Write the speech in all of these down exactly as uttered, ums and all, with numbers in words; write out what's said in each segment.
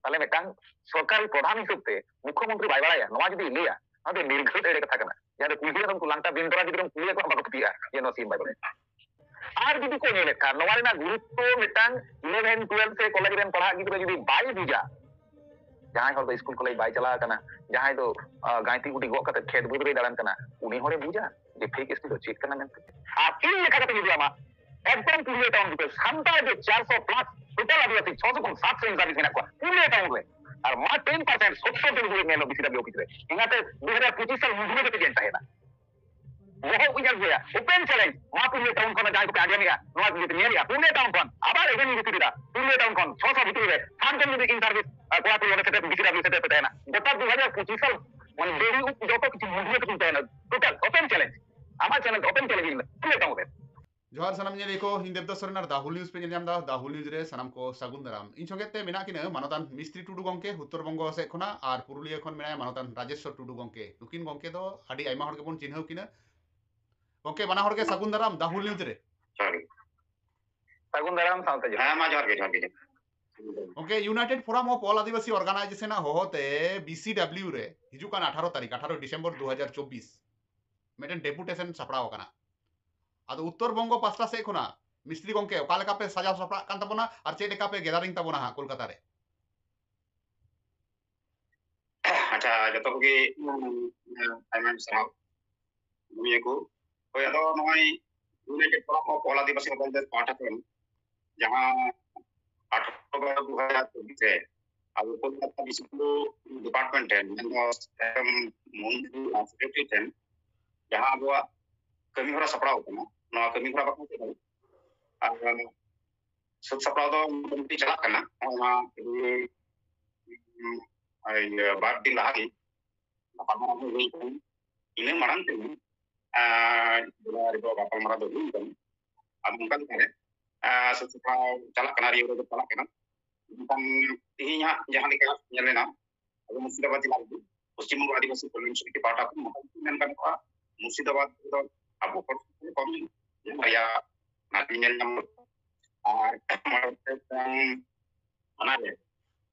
ᱛᱟᱦᱞᱮ ᱢᱤᱫᱴᱟᱝ ᱥᱚᱨᱠᱟᱨᱤ ᱯᱨᱚᱫᱷᱟᱱ ᱦᱤᱥᱟᱹᱵ ᱛᱮ ᱢᱩᱠᱷᱭᱚᱢᱚᱱᱛᱨᱤ ᱵᱟᱭ ᱵᱟᱲᱟᱭᱟ, ᱱᱚᱣᱟ ᱡᱩᱫᱤ ᱞᱟᱹᱭᱟ, ᱱᱚᱣᱟ ᱫᱚ ᱱᱤᱨᱜᱷᱟᱹᱛ ᱮᱲᱮ ᱠᱟᱛᱷᱟ ᱠᱟᱱᱟ᱾ ᱡᱟᱦᱟᱸ ᱫᱚ ᱠᱩᱞᱦᱤ ᱨᱮᱱ ᱩᱱᱠᱩ ᱞᱟᱝᱴᱟ ᱵᱤᱱ ᱛᱚᱨᱟ ᱜᱤᱫᱽᱨᱟᱹᱢ ᱠᱩᱞᱤᱭᱮᱫ ᱠᱚᱣᱟ, ᱵᱟᱠᱚ ᱯᱟᱹᱛᱭᱟᱹᱜᱼᱟ ᱡᱮ ᱱᱚᱣᱟ ᱥᱤᱢ ᱵᱟᱭ ᱵᱟᱲᱟᱭᱟ᱾ ᱟᱨ ᱡᱩᱫᱤ ᱠᱚ ᱧᱮᱞᱮᱫ ᱠᱷᱟᱱ, ᱱᱚᱣᱟ ᱨᱮᱱᱟᱜ ᱜᱩᱨᱩᱛᱛᱚ ᱢᱤᱫᱴᱟᱝ ᱤᱞᱮᱵᱷᱮᱱ, ᱴᱩᱭᱮᱞᱵᱷ ᱥᱮ ᱠᱚᱞᱮᱡᱽ ᱨᱮᱱ ᱯᱟᱲᱦᱟᱜ ᱜᱤᱫᱽᱨᱟᱹ ᱡᱩᱫᱤ ᱵᱟᱭ ᱵᱩᱡᱟ, ᱡᱟᱦᱟᱸᱭ ᱦᱚᱲ ᱫᱚ ᱥᱠᱩᱞ ᱠᱚᱞᱮᱡᱽ ᱵᱟᱭ ᱪᱟᱞᱟᱣ ᱟᱠᱟᱱᱟ, ᱡᱟᱦᱟᱸᱭ ᱫᱚ, ᱟᱸ, ᱜᱟᱸᱭᱛᱤ ᱜᱩᱴᱤ ᱜᱚᱜ ᱠᱟᱛᱮ ᱠᱷᱮᱛ ᱵᱟᱹᱫᱽ ᱨᱮᱭ ᱫᱟᱬᱟᱱ ᱠᱟᱱᱟ, ᱩᱱᱤ ᱦᱚᱲᱮ ᱵᱩᱡᱟ ᱡᱮ ᱯᱷᱮᱠ ᱮᱥᱴᱤ ᱫᱚ ᱪᱮᱫ ᱠᱟᱱᱟ ᱢᱮᱱᱛᱮ? ᱟᱨ ᱤᱧ ᱞᱮᱠᱟ ᱠᱟᱛᱮ ᱡᱩᱫᱤ ᱟᱢᱟᱜ ᱮᱠᱫᱚᱢ ᱯᱩᱨᱩᱞᱤᱭᱟᱹ ᱴᱟᱣᱩᱱ ᱵᱷᱤᱛᱤᱨ ᱥᱟᱱᱛᱟᱲ ᱡᱮ ᱪᱟᱨᱥᱚ ᱯᱞᱟᱥ ᱴᱳᱴᱟᱞ ᱟᱹᱫᱤᱵᱟᱹᱥᱤ ᱪᱷᱚᱥᱚ ᱠᱷᱚᱱ ᱥᱟᱛᱥᱚ ᱤᱧ ᱥᱟᱨᱵᱷᱤᱥ ᱢᱮᱱᱟᱜ ᱠᱚᱣᱟ ᱯᱩᱨᱩᱞᱤᱭᱟᱹ ᱴᱟᱣᱩᱱ ᱨᱮ, ᱟᱨ ᱢᱟ ᱴᱮᱱ ᱯᱟᱨᱥᱮᱱᱴ ᱥᱚᱛᱛᱚᱨ ᱡᱚᱱ ᱜᱩᱞᱟᱹ ᱧᱮᱞ ᱵᱤᱥᱤ ᱰᱟᱵᱞᱤᱭᱩ ᱚᱯᱷᱤᱥ ᱨᱮ, ᱮᱸᱜᱟᱛᱮ ᱫᱩ ᱦᱟᱡᱟᱨ ᱯᱚᱸᱪᱤᱥ ᱥᱟᱞ ᱢᱩᱫᱽᱨᱮ ᱠᱟᱛᱮ ᱡᱮᱧ ᱛᱟᱦᱮᱱᱟ᱾ ᱵᱚᱦᱚᱜ ᱤᱧ ᱟᱹᱜᱩᱭᱟ, ᱳᱯᱮᱱ ᱪᱮᱞᱮᱧᱡᱽ, ᱢᱟ ᱯᱩᱨᱩᱞᱤᱭᱟᱹ ᱴᱟᱣᱩᱱ ᱠᱷᱚᱱ ᱡᱟᱦᱟᱸᱭ ᱠᱚᱯᱮ ᱟᱸᱡᱚᱢᱮᱜᱼᱟ, ᱱᱚᱣᱟ ᱡᱩᱫᱤ ᱯᱮ ᱧᱮᱞᱮᱜᱼᱟ, ᱯᱩᱨᱩᱞᱤᱭᱟᱹ ᱴᱟᱣᱩᱱ ᱠᱷᱚᱱ ᱟᱵᱟᱨ ᱮᱵᱷᱮᱱ ᱤᱧ ᱨᱤᱯᱤᱴ ᱮᱫᱟ, ᱯᱩᱨᱩᱞᱤᱭᱟᱹ ᱴᱟᱣᱩᱱ ᱠᱷᱚᱱ ᱪᱷᱚᱥᱚ ᱵᱷᱤᱛᱨᱤ ᱨᱮ ᱥᱟᱛ ᱡᱚᱱ ᱡᱩᱫᱤ ᱤᱱ ᱥᱟᱨᱵᱷᱤᱥ, ᱟᱨ ᱠᱚᱲᱟ ᱠᱩᱲᱤ ᱚᱸᱰᱮ ᱥᱮᱴᱮᱨ, ᱵᱤᱥᱤ ᱰᱟᱵᱞᱤᱭᱩ ᱥᱮᱴᱮᱨ ᱯᱮ ᱛᱟᱦᱮᱱᱟ, ᱜᱚᱴᱟ ᱫᱩ ᱦᱟᱡᱟᱨ ᱯᱚᱸᱪᱤᱥ ᱥᱟᱞ ᱢᱟᱱᱮ ᱰᱮᱨᱤ ᱩᱵ ᱡᱚᱛᱚ ᱠᱤᱪᱷᱩ ᱢᱩᱫᱽᱨᱮ ᱠᱟᱛᱮ ᱛᱟᱦᱮᱱᱟ, ᱴᱳᱴᱟᱞ ᱳᱯᱮᱱ ᱪᱮᱞᱮᱧᱡᱽ, ᱟᱢᱟᱜ ᱪᱮᱞᱮᱧᱡᱽ, ᱳᱯᱮᱱ ᱪᱮᱞᱮᱧᱡᱽ ᱤᱧ ᱢᱮ, ᱯᱩᱨᱩᱞᱤᱭᱟᱹ ᱴᱟᱣᱩᱱ ᱨᱮ᱾ ᱡᱚᱦᱟᱨ ᱥᱟᱱᱟᱢ ᱧᱮᱞᱤᱭᱟᱹ ᱠᱚ, ᱤᱧ ᱫᱮᱵᱫᱟᱥ ᱥᱚᱨᱮᱱ ᱟᱨ ᱫᱟ ᱦᱩᱞ ᱱᱤᱭᱩᱡᱽ ᱯᱮ ᱧᱮᱞ ᱧᱟᱢ ᱮᱫᱟ᱾ ᱫᱟ ᱦᱩᱞ ᱱᱤᱭᱩᱡᱽ ᱨᱮ ᱥᱟᱱᱟᱢ ᱠᱚ ᱥᱟᱹᱜᱩᱱ ᱫᱟᱨᱟᱢ᱾ ᱤᱧ ᱥᱚᱸᱜᱮ ᱛᱮ ᱢᱮᱱᱟᱜ ᱠᱤᱱᱟᱹ ᱢᱟᱱᱚᱛᱟᱱ ᱢᱤᱥᱛᱨᱤ ᱴᱩᱰᱩ ᱜᱚᱝᱠᱮ ᱩᱛᱛᱚᱨ ᱵᱚᱝᱜᱚ ᱥᱮᱫ ᱠᱷᱚᱱᱟᱜ, ᱟᱨ ᱯᱩᱨᱩᱞᱤᱭᱟᱹ ᱠᱷᱚᱱ ᱢᱮᱱᱟᱭᱟ ᱢᱟᱱᱚᱛᱟᱱ ᱨᱟᱡᱮᱥᱣᱚᱨ ᱴᱩᱰᱩ ᱜᱚᱝᱠᱮ᱾ ᱱᱩᱠᱤᱱ ᱜᱚᱝᱠᱮ ᱫᱚ ᱟᱹᱰᱤ ᱟᱭᱢᱟ ᱦᱚᱲ ᱜᱮᱵᱚᱱ ᱪᱤᱱᱦᱟᱹᱣ ᱠᱤᱱᱟᱹ᱾ ᱜᱚᱝᱠᱮ, ᱵᱟᱱᱟ ᱦᱚᱲ ᱜᱮ ᱥᱟᱹᱜᱩᱱ ᱫᱟᱨᱟᱢ ᱫᱟ ᱦᱩᱞ ᱱᱤᱭᱩᱡᱽ ᱨᱮ᱾ ᱥᱟᱹᱜᱩᱱ ᱫᱟᱨᱟᱢ ᱥᱟᱶᱛᱮ ᱡᱚᱦᱟᱨ᱾ ᱦᱮᱸ, ᱢᱟ ᱡᱚᱦᱟᱨ ᱜᱮ, ᱡᱚᱦᱟᱨ ᱜᱮ, ᱡᱚᱦᱟᱨ ᱜᱮ᱾ ᱜᱚᱝᱠᱮ, United forum of all Adivasi organisation ᱟᱜ ᱦᱚᱦᱚ ᱛᱮ ᱵᱤ ᱥᱤ ᱰᱟᱵᱞᱤᱭᱩ ᱨᱮ ᱦᱤᱡᱩᱜ ᱠᱟᱱ ᱟᱴᱷᱟᱨᱚ ᱛᱟᱹᱨᱤᱠᱷ, ᱟᱴᱷᱟᱨᱚ ᱰᱤᱥᱮᱢᱵᱚᱨ ᱫᱩ ᱦᱟᱡᱟᱨ ᱪᱚᱵᱵᱤᱥ ᱢᱤᱫᱴᱮᱱ ᱰᱮᱯᱩᱴᱮᱥᱚᱱ ᱥᱟᱯᱲᱟᱣ ᱟᱠᱟᱱᱟ᱾ ᱟᱫᱚ ᱩᱛᱛᱚᱨ ᱵᱚᱝᱜᱚ ᱯᱟᱥᱴᱟ ᱥᱮᱫ ᱠᱷᱚᱱᱟᱜ ᱢᱤᱥᱛᱨᱤ ᱜᱚᱝᱠᱮ ᱚᱠᱟ ᱞᱮᱠᱟ ᱯᱮ ᱥᱟᱡᱟᱣ ᱥᱟᱯᱲᱟᱜ ᱠᱟᱱ ᱛᱟᱵᱚᱱᱟ ᱟᱨ ᱪᱮᱫ ᱞᱮᱠᱟ ᱯᱮ ᱜᱮᱫᱟᱨᱤᱝ ᱛᱟᱵᱚᱱᱟ ᱦᱟᱸᱜ ᱠᱳᱞᱠᱟᱛᱟ ᱨᱮ? ᱟᱪᱪᱷᱟ, ᱡᱚᱛᱚ ᱠᱚᱜᱮ, ᱩᱸ, ᱟᱭᱢᱟ ᱥᱟᱨᱦᱟᱣ᱾ ᱱᱤᱭᱟᱹ ᱠᱚ, ᱦᱳᱭ, ᱟᱫᱚ ᱱᱚᱜᱼᱚᱭ United forum of all Adivasi organisation ᱯᱟᱦᱴᱟ ᱠᱷᱚᱱ ᱡᱟᱦᱟᱸ ᱟᱴᱷᱨᱚ ᱵᱟᱨᱚ ᱫᱩ ᱦᱟᱡᱟᱨ ᱪᱚᱵᱵᱤᱥ ᱨᱮ ᱟᱵᱚ ᱠᱳᱞᱠᱟᱛᱟ ᱵᱤᱥᱱᱩᱯᱩᱨ ᱰᱤᱯᱟᱨᱴᱢᱮᱱᱴ ᱴᱷᱮᱱ, ᱢᱮᱱᱫᱚ ᱮᱢ ᱢᱚᱱᱛᱨᱤ ᱟᱨ ᱥᱮᱠᱨᱮᱴᱟᱨᱤ ᱴᱷᱮᱱ ᱡᱟᱦᱟᱸ ᱟᱵᱚᱣᱟᱜ ᱠᱟᱹᱢᱤ ᱦᱚᱨᱟ ᱥᱟᱯᱲᱟᱣ ᱟᱠᱟᱱᱟ, ᱱᱚᱣᱟ ᱠᱟᱹᱢᱤ ᱦᱚᱨᱟ ᱵᱟᱠᱷᱨᱟ ᱛᱮ ᱟᱨ ᱥᱟᱹᱛ ᱥᱟᱯᱲᱟᱣ ᱫᱚ ᱢᱚᱴᱟᱢᱩᱴᱤ ᱪᱟᱞᱟᱜ ᱠᱟᱱᱟ᱾ ᱱᱚᱣᱟ, ᱤᱭᱟᱹ, ᱵᱟᱨ ᱫᱤᱱ ᱞᱟᱦᱟ ᱜᱮ ᱜᱟᱯᱟᱞᱢᱟᱨᱟᱣ ᱦᱚᱸ ᱦᱩᱭ ᱠᱟᱱᱟ᱾ ᱤᱱᱟᱹ ᱢᱟᱲᱟᱝ ᱛᱮ, ᱟᱨ, ᱡᱮᱞᱟ ᱨᱮᱫᱚ ᱜᱟᱯᱟᱞᱢᱟᱨᱟᱣ ᱫᱚ ᱦᱩᱭ ᱠᱟᱱᱟ᱾ ᱟᱫᱚ ᱚᱱᱠᱟ ᱞᱮᱠᱟᱨᱮ, ᱟᱨ, ᱥᱟᱹᱛ ᱥᱟᱯᱲᱟᱣ ᱪᱟᱞᱟᱜ ᱠᱟᱱᱟ, ᱨᱤᱭᱟᱹᱣ ᱨᱮᱫᱚ ᱪᱟᱞᱟᱜ ᱠᱟᱱᱟ᱾ ᱢᱮᱱᱠᱷᱟᱱ ᱛᱮᱦᱮᱧ ᱦᱟᱸᱜ ᱡᱟᱦᱟᱸ ᱞᱮᱠᱟ ᱧᱮᱞ ᱞᱮᱱᱟ, ᱟᱵᱚ ᱢᱩᱨᱥᱤᱫᱟᱵᱟᱫᱽ ᱡᱮᱞᱟ ᱨᱮ ᱯᱚᱥᱪᱤᱢ ᱵᱚᱝᱜᱚ ᱟᱹᱫᱤᱵᱟᱹᱥᱤ ᱠᱚᱞᱭᱟᱱ ᱥᱚᱢᱤᱛᱤ ᱯᱟᱦᱴᱟ ᱠᱷᱚᱱ ᱢᱚᱴᱟᱢᱩᱴᱤ ᱢᱮᱱ ᱜᱟᱱᱚᱜᱼᱟ, ᱢᱩᱨᱥᱤᱫᱟᱵᱟᱫᱽ ᱨᱮᱫᱚ ᱟᱵᱚ ᱦᱚᱲ ᱠᱚ ᱠᱚᱢ ᱵᱟᱨᱭᱟ ᱚᱱᱟ ᱧᱮᱞ ᱧᱟᱢ ᱞᱮᱱᱟ᱾ ᱟᱨ ᱚᱱᱟᱨᱮ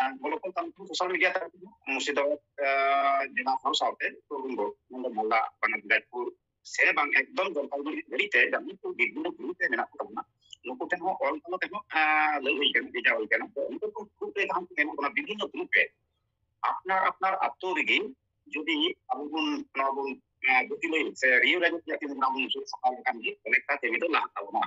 ᱟᱨ ᱵᱚᱞᱚ ᱠᱚ ᱛᱟᱢ ᱠᱚ social media ᱛᱮ ᱢᱩᱨᱥᱤᱫᱟᱵᱟᱫ, ᱟᱨ, ᱡᱮᱞᱟ ᱦᱚᱲ ᱥᱟᱶᱛᱮ ᱛᱚᱨᱩᱱ ᱵᱚ, ᱱᱚᱰᱮ ᱢᱟᱞᱫᱟ, ᱵᱟᱝᱞᱟᱫᱮᱥᱯᱩᱨ, ᱥᱮ ᱵᱟᱝ ᱮᱠᱫᱚᱢ ᱡᱚᱞᱯᱟᱭᱜᱩᱲᱤ ᱫᱷᱟᱹᱨᱤᱡ ᱛᱮ ᱡᱟᱦᱟᱸ ᱠᱚ ᱵᱤᱵᱷᱤᱱᱱᱚ group ᱨᱮ ᱢᱮᱱᱟᱜ ᱠᱚ ᱛᱟᱵᱚᱱᱟ, ᱱᱩᱠᱩ ᱴᱷᱮᱱ ᱦᱚᱸ ᱚᱞ ᱛᱟᱞᱟ ᱛᱮᱦᱚᱸ, ᱟᱨ, ᱞᱟᱹᱭ ᱦᱩᱭ ᱠᱟᱱᱟ, ᱵᱷᱮᱡᱟ ᱦᱩᱭ ᱠᱟᱱᱟ᱾ ᱛᱚ ᱩᱱᱠᱩ ᱠᱚ group ᱨᱮ ᱡᱟᱦᱟᱸ ᱠᱚ ᱢᱮᱱᱟᱜ ᱵᱚᱱᱟ ᱵᱤᱵᱷᱤᱱᱱᱚ group ᱨᱮ, ᱟᱯᱱᱟᱨ ᱟᱯᱱᱟᱨ ᱟᱛᱳ ᱨᱮᱜᱮ ᱡᱩᱫᱤ ᱟᱵᱚ ᱵᱚᱱ ᱱᱚᱣᱟ ᱵᱚᱱ, ᱟᱨ, ᱵᱟᱹᱛᱤᱞ ᱥᱮ reorganize ᱨᱮᱭᱟᱜ ᱠᱟᱹᱢᱤ ᱦᱚᱨᱟ ᱵᱚᱱ ᱥᱟᱹᱛ ᱥᱟᱯᱲᱟᱣ ᱞᱮᱠᱷᱟᱱ ᱜᱮ ᱚᱱᱮᱠᱴᱟ ᱠᱟᱹᱢᱤ ᱫᱚ ᱞᱟᱦᱟᱜ ᱛᱟᱵᱚᱱᱟ᱾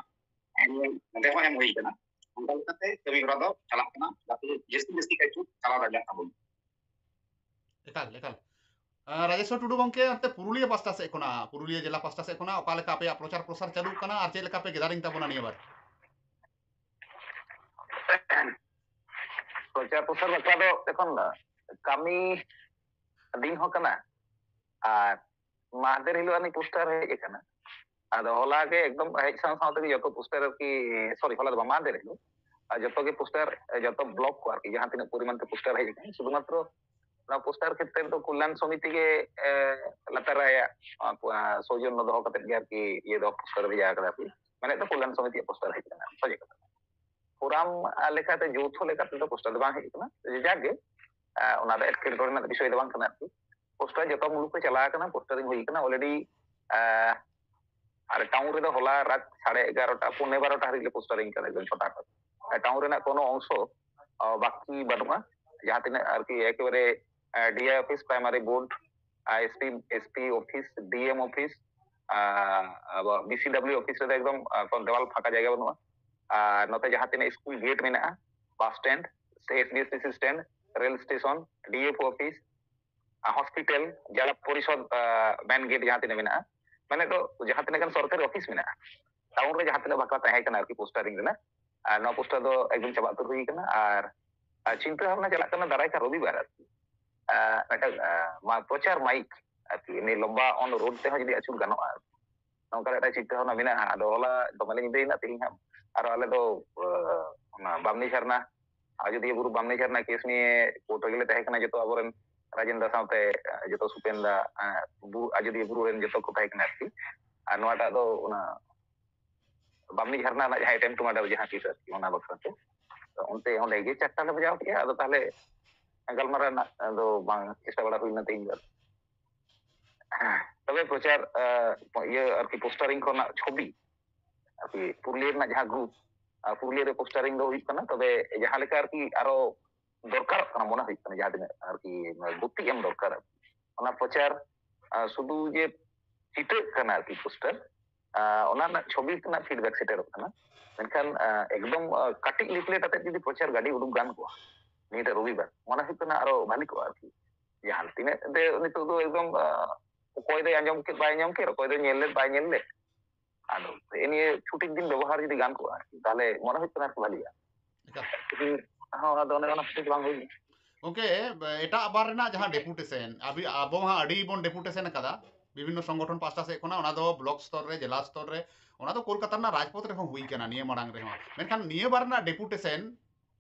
ᱟᱨ ᱱᱚᱰᱮ ᱦᱚᱸ ᱮᱢ ᱦᱩᱭ ᱠᱟᱱᱟ᱾ ᱚᱱᱠᱟ ᱞᱮᱠᱟᱛᱮ ᱠᱟᱹᱢᱤ ᱦᱚᱨᱟ ᱫᱚ ᱪᱟᱞᱟᱜ ᱠᱟᱱᱟ, ᱡᱟᱛᱮ ᱡᱟᱹᱥᱛᱤ ᱡᱟᱹᱥᱛᱤ ᱠᱟᱭᱛᱮ ᱪᱟᱞᱟᱣ ᱫᱟᱲᱮᱭᱟᱜ ᱛᱟᱵᱚᱱ᱾ ᱮᱠᱟᱞ, ᱮᱠᱟᱞ᱾ ᱟᱨ ᱨᱟᱡᱮᱥᱣᱚᱨ ᱴᱩᱰᱩ ᱜᱚᱢᱠᱮ, ᱚᱱᱛᱮ ᱯᱩᱨᱩᱞᱤᱭᱟᱹ ᱯᱟᱥᱴᱟ ᱥᱮᱫ ᱠᱷᱚᱱᱟᱜ, ᱯᱩᱨᱩᱞᱤᱭᱟᱹ ᱡᱮᱞᱟ ᱯᱟᱥᱴᱟ ᱥᱮᱫ ᱠᱷᱚᱱᱟᱜ ᱚᱠᱟ ᱞᱮᱠᱟ ᱟᱯᱮᱭᱟᱜ ᱯᱨᱚᱪᱟᱨ ᱯᱨᱚᱥᱟᱨ ᱪᱟᱹᱞᱩᱜ ᱠᱟᱱᱟ ᱟᱨ ᱪᱮᱫ ᱞᱮᱠᱟ ᱯᱮ gathering ᱛᱟᱵᱚᱱᱟ ᱱᱤᱭᱟᱹ ᱵᱟᱨ? ᱯᱨᱚᱪᱟᱨ ᱯᱨᱚᱥᱟᱨ ᱵᱟᱠᱷᱨᱟ ᱫᱚ ᱮᱠᱷᱚᱱ ᱠᱟᱹᱢᱤ ᱫᱤᱱ ᱦᱚᱸ ᱠᱟᱱᱟ, ᱟᱨ ᱢᱟᱦᱫᱮᱨ ᱦᱤᱞᱳᱜ ᱟᱹᱱᱤᱡ ᱯᱳᱥᱴᱟᱨ ᱦᱮᱡ ᱟᱠᱟᱱᱟ᱾ ᱟᱫᱚ ᱦᱚᱞᱟ ᱜᱮ ᱮᱠᱫᱚᱢ ᱦᱮᱡ ᱥᱟᱶ ᱥᱟᱶ ᱛᱮᱜᱮ ᱡᱚᱛᱚ ᱯᱳᱥᱴᱟᱨ ᱟᱨᱠᱤ, ᱥᱚᱨᱤ, ᱦᱚᱞᱟ ᱫᱚ ᱵᱟᱝ, ᱢᱟᱦᱫᱮᱨ ᱦᱤᱞᱳᱜ, ᱟᱨ ᱡᱚᱛᱚ ᱜᱮ ᱯᱳᱥᱴᱟᱨ, ᱡᱚᱛᱚ ᱵᱞᱚᱠ ᱠᱚ ᱟᱨᱠᱤ ᱡᱟᱦᱟᱸ ᱛᱤᱱᱟᱹᱜ ᱯᱚᱨᱤᱢᱟᱱ ᱛᱮ ᱯᱳᱥᱴᱟᱨ ᱦᱮᱡ ᱟᱠᱟᱱᱟ, ᱥᱩᱫᱷᱩ ᱢᱟᱛᱨᱚ ᱚᱱᱟ ᱯᱳᱥᱴᱟᱨ ᱠᱷᱮᱛᱨᱮ ᱫᱚ ᱠᱚᱞᱭᱟᱱ ᱥᱚᱢᱤᱛᱤ ᱜᱮ, ᱮ, ᱞᱟᱛᱟᱨ ᱨᱮ ᱟᱭᱟᱜ, ᱟ, ᱥᱳᱣᱡᱚᱱᱱᱚ ᱫᱚᱦᱚ ᱠᱟᱛᱮ ᱜᱮ ᱟᱨᱠᱤ ᱤᱭᱟᱹ ᱫᱚ ᱯᱳᱥᱴᱟᱨ ᱵᱷᱮᱡᱟ ᱟᱠᱟᱫᱟ ᱟᱨᱠᱤ, ᱢᱮᱱᱮᱫ ᱫᱚ ᱠᱚᱞᱭᱟᱱ ᱥᱚᱢᱤᱛᱤᱭᱟᱜ ᱯᱳᱥᱴᱟᱨ ᱦᱮᱡ ᱟᱠᱟᱱᱟ, ᱥᱚᱡᱷᱮ ᱠᱟᱛᱷᱟ᱾ ᱯᱷᱳᱨᱟᱢ, ᱟ, ᱞᱮᱠᱟᱛᱮ, ᱡᱳᱛᱷᱚ ᱞᱮᱠᱟᱛᱮ ᱫᱚ ᱯᱳᱥᱴᱟᱨ ᱫᱚ ᱵᱟᱝ ᱦᱮᱡ ᱟᱠᱟᱱᱟ, ᱡᱟᱜᱮ, ᱟ, ᱚᱱᱟ ᱫᱚ ᱮᱴᱠᱮᱴᱚᱬᱮ ᱨᱮᱱᱟᱜ ᱵᱤᱥᱚᱭ ᱫᱚ ᱵᱟᱝ ᱠᱟᱱᱟ ᱟᱨᱠᱤ᱾ ᱯᱳᱥᱴᱟᱨ ᱡᱚᱛᱚ ᱢᱩᱞᱩᱠ ᱠᱚ ᱪᱟᱞᱟᱣ ᱟᱠᱟᱱᱟ, ᱯᱳᱥᱴᱟᱨᱤᱝ ᱦᱩᱭ ᱟᱠᱟᱱᱟ already᱾ ᱟ, ᱟᱨ ᱴᱟᱣᱩᱱ ᱨᱮᱫᱚ ᱦᱚᱞᱟ ᱨᱟᱛ ᱥᱟᱲᱮ ᱮᱜᱟᱨᱚᱴᱟ, ᱯᱚᱱᱮ ᱵᱟᱨᱚᱴᱟ ᱦᱟᱹᱨᱤᱡ ᱞᱮ ᱯᱳᱥᱴᱟᱨᱤᱝ ᱠᱟᱫᱟ, ᱮᱠᱫᱚᱢ ᱪᱷᱚᱴᱟ ᱠᱷᱚᱱ᱾ ᱟᱨ ᱴᱟᱣᱩᱱ ᱨᱮᱱᱟᱜ ᱠᱳᱱᱳ ᱚᱝᱥᱚ, ᱟ, ᱵᱟᱹᱠᱤ ᱵᱟᱹᱱᱩᱜᱼᱟ᱾ ᱡᱟᱦᱟᱸ ᱛᱤᱱᱟᱹᱜ ᱟᱨᱠᱤ ᱮᱠᱮᱵᱟᱨᱮ, uh, D I office, primary board, uh, S P, S P office, D M office, uh, ᱟᱵᱚ ᱵᱤ ᱥᱤ ᱰᱟᱵᱽᱞᱤᱭᱩ ᱚᱯᱷᱤᱥ ᱨᱮᱫᱚ ᱮᱠᱫᱚᱢ, ᱟ, ᱫᱮᱣᱟᱞ ᱯᱷᱟᱸᱠᱟ ᱡᱟᱭᱜᱟ ᱵᱟᱹᱱᱩᱜᱼᱟ᱾ ᱟᱨ ᱱᱚᱛᱮ ᱡᱟᱦᱟᱸ ᱛᱤᱱᱟᱹᱜ ᱥᱠᱩᱞ ᱜᱮᱴ ᱢᱮᱱᱟᱜᱼᱟ, ᱵᱟᱥ ᱥᱴᱮᱱᱰ, ᱥᱮ S B S T C stand, rail station, D F office, ᱟᱨ ᱦᱚᱥᱯᱤᱴᱟᱞ, ᱡᱮᱞᱟ ᱯᱚᱨᱤᱥᱚᱫ, ᱟ, ᱢᱮᱱ ᱜᱮᱴ ᱡᱟᱦᱟᱸ ᱛᱤᱱᱟᱹᱜ ᱢᱮᱱᱟᱜᱼᱟ, ᱢᱮᱱᱮᱫ ᱫᱚ ᱡᱟᱦᱟᱸ ᱛᱤᱱᱟᱹᱜ ᱜᱟᱱ ᱥᱚᱨᱠᱟᱨᱤ ᱚᱯᱷᱤᱥ ᱢᱮᱱᱟᱜᱼᱟ, ᱴᱟᱣᱩᱱ ᱨᱮ ᱡᱟᱦᱟᱸ ᱛᱤᱱᱟᱹᱜ ᱵᱟᱠᱷᱨᱟ ᱛᱟᱦᱮᱸ ᱠᱟᱱᱟ ᱟᱨᱠᱤ ᱯᱳᱥᱴᱟᱨᱤᱝ ᱨᱮᱱᱟᱜ, ᱟᱨ ᱱᱚᱣᱟ ᱯᱳᱥᱴᱟᱨ ᱫᱚ ᱮᱠᱫᱚᱢ ᱪᱟᱵᱟ ᱩᱛᱟᱹᱨ ᱦᱩᱭ ᱠᱟᱱᱟ᱾ ᱟᱨ, ᱟᱨ ᱪᱤᱱᱛᱟᱹ ᱵᱷᱟᱵᱽᱱᱟ ᱪᱟᱞᱟᱜ ᱠᱟᱱᱟ ᱫᱟᱨᱟᱭ ᱠᱟᱱ ᱨᱚᱵᱤᱵᱟᱨ ᱟᱨᱠᱤ, ᱟ, ᱢᱤᱫᱴᱟᱝ, ᱟ, ᱢᱟ-, ᱯᱨᱚᱪᱟᱨ ᱢᱟᱭᱤᱠ ᱟᱨᱠᱤ, ᱮᱢᱱᱤ ᱞᱚᱢᱵᱟ ᱚᱱ ᱨᱳᱰ ᱛᱮᱦᱚᱸ ᱡᱩᱫᱤ ᱟᱹᱪᱩᱨ ᱜᱟᱱᱚᱜᱼᱟ ᱟᱨᱠᱤ᱾ ᱱᱚᱝᱠᱟ ᱢᱤᱫᱴᱟᱝ ᱪᱤᱱᱛᱟᱹ ᱵᱷᱟᱵᱽᱱᱟ ᱢᱮᱱᱟᱜᱼᱟ᱾ ᱟᱫᱚ ᱦᱚᱞᱟ ᱫᱚᱢᱮ ᱞᱮ ᱧᱤᱫᱟᱹᱭᱮᱱᱟ, ᱛᱮᱦᱮᱧ ᱦᱟᱸᱜ ᱟᱨᱚ ᱟᱞᱮ ᱫᱚ ᱚᱱᱟ ᱵᱟᱢᱱᱤ ᱡᱷᱟᱨᱱᱟ, ᱟᱡᱚᱫᱤᱭᱟᱹ ᱵᱩᱨᱩ ᱵᱟᱢᱱᱤ ᱡᱷᱟᱨᱱᱟ ᱠᱮᱥ ᱱᱤᱭᱮ ᱠᱳᱨᱴ ᱨᱮᱜᱮ ᱞᱮ ᱛᱟᱦᱮᱸ ᱠᱟᱱᱟ᱾ ᱡᱚᱛᱚ ᱟᱵᱚᱨᱮᱱ ᱨᱟᱡᱮᱱ ᱫᱟ ᱥᱟᱶᱛᱮ ᱡᱚᱛᱚ ᱥᱩᱯᱮᱱ ᱫᱟ, ᱟᱡᱚᱫᱤᱭᱟᱹ ᱵᱩᱨᱩ ᱨᱮᱱ ᱡᱚᱛᱚ ᱠᱚ ᱛᱟᱦᱮᱸ ᱠᱟᱱᱟ ᱟᱨᱠᱤ᱾ ᱟᱨ ᱱᱚᱣᱟᱴᱟᱜ ᱫᱚ ᱚᱱᱟ ᱵᱟᱢᱱᱤ ᱡᱷᱟᱨᱱᱟ ᱨᱮᱱᱟᱜ ᱡᱟᱦᱟᱸ ᱮᱴᱮᱢᱯᱴ ᱢᱟᱨᱰᱟᱨ ᱡᱟᱦᱟᱸ ᱠᱮᱥ ᱟᱨᱠᱤ, ᱚᱱᱟ ᱵᱟᱠᱷᱨᱟ ᱛᱮ᱾ ᱛᱚ ᱚᱱᱛᱮ ᱚᱸᱰᱮ ᱜᱮ ᱪᱟᱨᱴᱟ ᱞᱮ ᱵᱟᱡᱟᱣ ᱠᱮᱜᱼᱟ᱾ ᱟᱫᱚ ᱛᱟᱦᱚᱞᱮ ᱜᱟᱞᱢᱟᱨᱟᱣ ᱨᱮᱱᱟᱜ ᱫᱚ ᱵᱟᱝ ᱪᱮᱥᱴᱟ ᱵᱟᱲᱟ ᱦᱩᱭ ᱞᱮᱱᱟ ᱛᱮᱦᱮᱧ ᱫᱚ᱾ ᱛᱚᱵᱮ ᱯᱨᱚᱪᱟᱨ, ᱟᱸ, ᱤᱭᱟᱹ ᱟᱨᱠᱤ ᱯᱳᱥᱴᱟᱨᱤᱝ ᱠᱚᱨᱮᱱᱟᱜ ᱪᱷᱚᱵᱤ ᱟᱨᱠᱤ ᱯᱩᱨᱩᱞᱤᱭᱟᱹ ᱨᱮᱱᱟᱜ ᱡᱟᱦᱟᱸ ᱜᱨᱩᱯ, ᱟᱨ ᱯᱩᱨᱩᱞᱤᱭᱟᱹ ᱨᱮ ᱯᱳᱥᱴᱟᱨᱤᱝ ᱫᱚ ᱦᱩᱭᱩᱜ ᱠᱟᱱᱟ᱾ ᱛᱚᱵᱮ ᱡᱟᱦᱟᱸ ᱞᱮᱠᱟ ᱟᱨᱠᱤ ᱟᱨᱚ ᱫᱚᱨᱠᱟᱨᱚᱜ ᱠᱟᱱᱟ ᱢᱚᱱᱮ ᱦᱩᱭᱩᱜ ᱠᱟᱱᱟ, ᱡᱟᱦᱟᱸ ᱛᱤᱱᱟᱹᱜ ᱟᱨᱠᱤ ᱜᱚᱛᱤ ᱮᱢ ᱫᱚᱨᱠᱟᱨ, ᱚᱱᱟ ᱯᱨᱚᱪᱟᱨ, ᱟᱸ, ᱥᱩᱫᱷᱩ ᱡᱮ ᱪᱤᱴᱟᱹᱜ ᱠᱟᱱᱟ ᱟᱨᱠᱤ ᱯᱳᱥᱴᱟᱨ, ᱟᱸ, ᱚᱱᱟ ᱨᱮᱱᱟᱜ ᱪᱷᱚᱵᱤ ᱨᱮᱱᱟᱜ ᱯᱷᱤᱰᱵᱮᱠ ᱥᱮᱴᱮᱨᱚᱜ ᱠᱟᱱᱟ᱾ ᱢᱮᱱᱠᱷᱟᱱ, ᱟᱸ, ᱮᱠᱫᱚᱢ, ᱟᱸ, ᱠᱟᱹᱴᱤᱡ ᱞᱤᱯᱷᱞᱮᱴ ᱟᱛᱮᱫ ᱡᱩᱫᱤ ᱯᱨᱚᱪᱟᱨ ᱜᱟᱹᱰᱤ ᱩᱰᱩᱠ ᱜᱟᱱ ᱠᱚᱜᱼᱟ ᱱᱤᱭᱟᱹᱴᱟᱜ ᱨᱚᱵᱤᱵᱟᱨ, ᱢᱚᱱᱮ ᱦᱩᱭᱩᱜ ᱠᱟᱱᱟ ᱟᱨᱚ ᱵᱷᱟᱞᱤ ᱠᱚᱜᱼᱟ ᱟᱨᱠᱤ᱾ ᱡᱟᱦᱟᱸ ᱛᱤᱱᱟᱹᱜ ᱫᱮ ᱱᱤᱛᱚᱜ ᱫᱚ ᱮᱠᱫᱚᱢ, ᱟᱸ, ᱚᱠᱚᱭ ᱫᱚᱭ ᱟᱸᱡᱚᱢ ᱠᱮᱫ ᱵᱟᱭ ᱟᱸᱡᱚᱢ ᱠᱮᱫ, ᱚᱠᱚᱭ ᱫᱚᱭ ᱧᱮᱞ ᱞᱮᱫ ᱵᱟᱭ ᱧᱮᱞ ᱞᱮᱫ, ᱟᱫᱚ ᱱᱤᱭᱟᱹ ᱪᱷᱩᱴᱤ ᱫᱤᱱ ᱵᱮᱵᱚᱦᱟᱨ ᱡᱩᱫᱤ ᱜᱟᱱ ᱠᱚᱜᱼᱟ ᱟᱨᱠᱤ, ᱛᱟᱦᱚᱞᱮ ᱢᱚᱱᱮ ᱦᱩᱭᱩᱜ ᱠᱟᱱᱟ ᱟᱨᱠᱤ ᱵᱷᱟᱞᱤᱜᱼᱟ᱾ ᱮᱠᱟᱞ᱾ ᱦᱚᱸ, ᱟᱫᱚ ᱚᱱᱮ ᱚᱱᱟ ᱠᱷᱟᱹᱛᱤᱨ ᱵᱟᱝ ᱦᱩᱭ ᱞᱮᱱᱟ᱾ ᱜᱚᱝᱠᱮ, ᱮᱴᱟᱜ ᱵᱟᱨ ᱨᱮᱱᱟᱜ ᱡᱟᱦᱟᱸ ᱰᱮᱯᱩᱴᱮᱥᱚᱱ, ᱟᱵᱚ ᱢᱟ ᱟᱹᱰᱤ ᱵᱚᱱ ᱰᱮᱯᱩᱴᱮᱥᱚᱱ ᱟᱠᱟᱫᱟ ᱵᱤᱵᱷᱤᱱᱱᱚ ᱥᱚᱝᱜᱚᱴᱷᱚᱱ ᱯᱟᱦᱴᱟ ᱥᱮᱫ ᱠᱷᱚᱱᱟᱜ, ᱚᱱᱟ ᱫᱚ ᱵᱞᱚᱠ ᱥᱛᱚᱨ ᱨᱮ, ᱡᱮᱞᱟ ᱥᱛᱚᱨ ᱨᱮ, ᱚᱱᱟ ᱫᱚ ᱠᱳᱞᱠᱟᱛᱟ ᱨᱮᱱᱟᱜ ᱨᱟᱡᱽᱯᱚᱛᱷ ᱨᱮᱦᱚᱸ ᱦᱩᱭ ᱠᱟᱱᱟ ᱱᱤᱭᱟᱹ ᱢᱟᱲᱟᱝ ᱨᱮᱦᱚᱸ᱾ ᱢᱮᱱᱠᱷᱟᱱ ᱱᱤᱭᱟᱹ ᱵᱟᱨ ᱨᱮᱱᱟᱜ ᱰᱮᱯᱩᱴᱮᱥᱚᱱ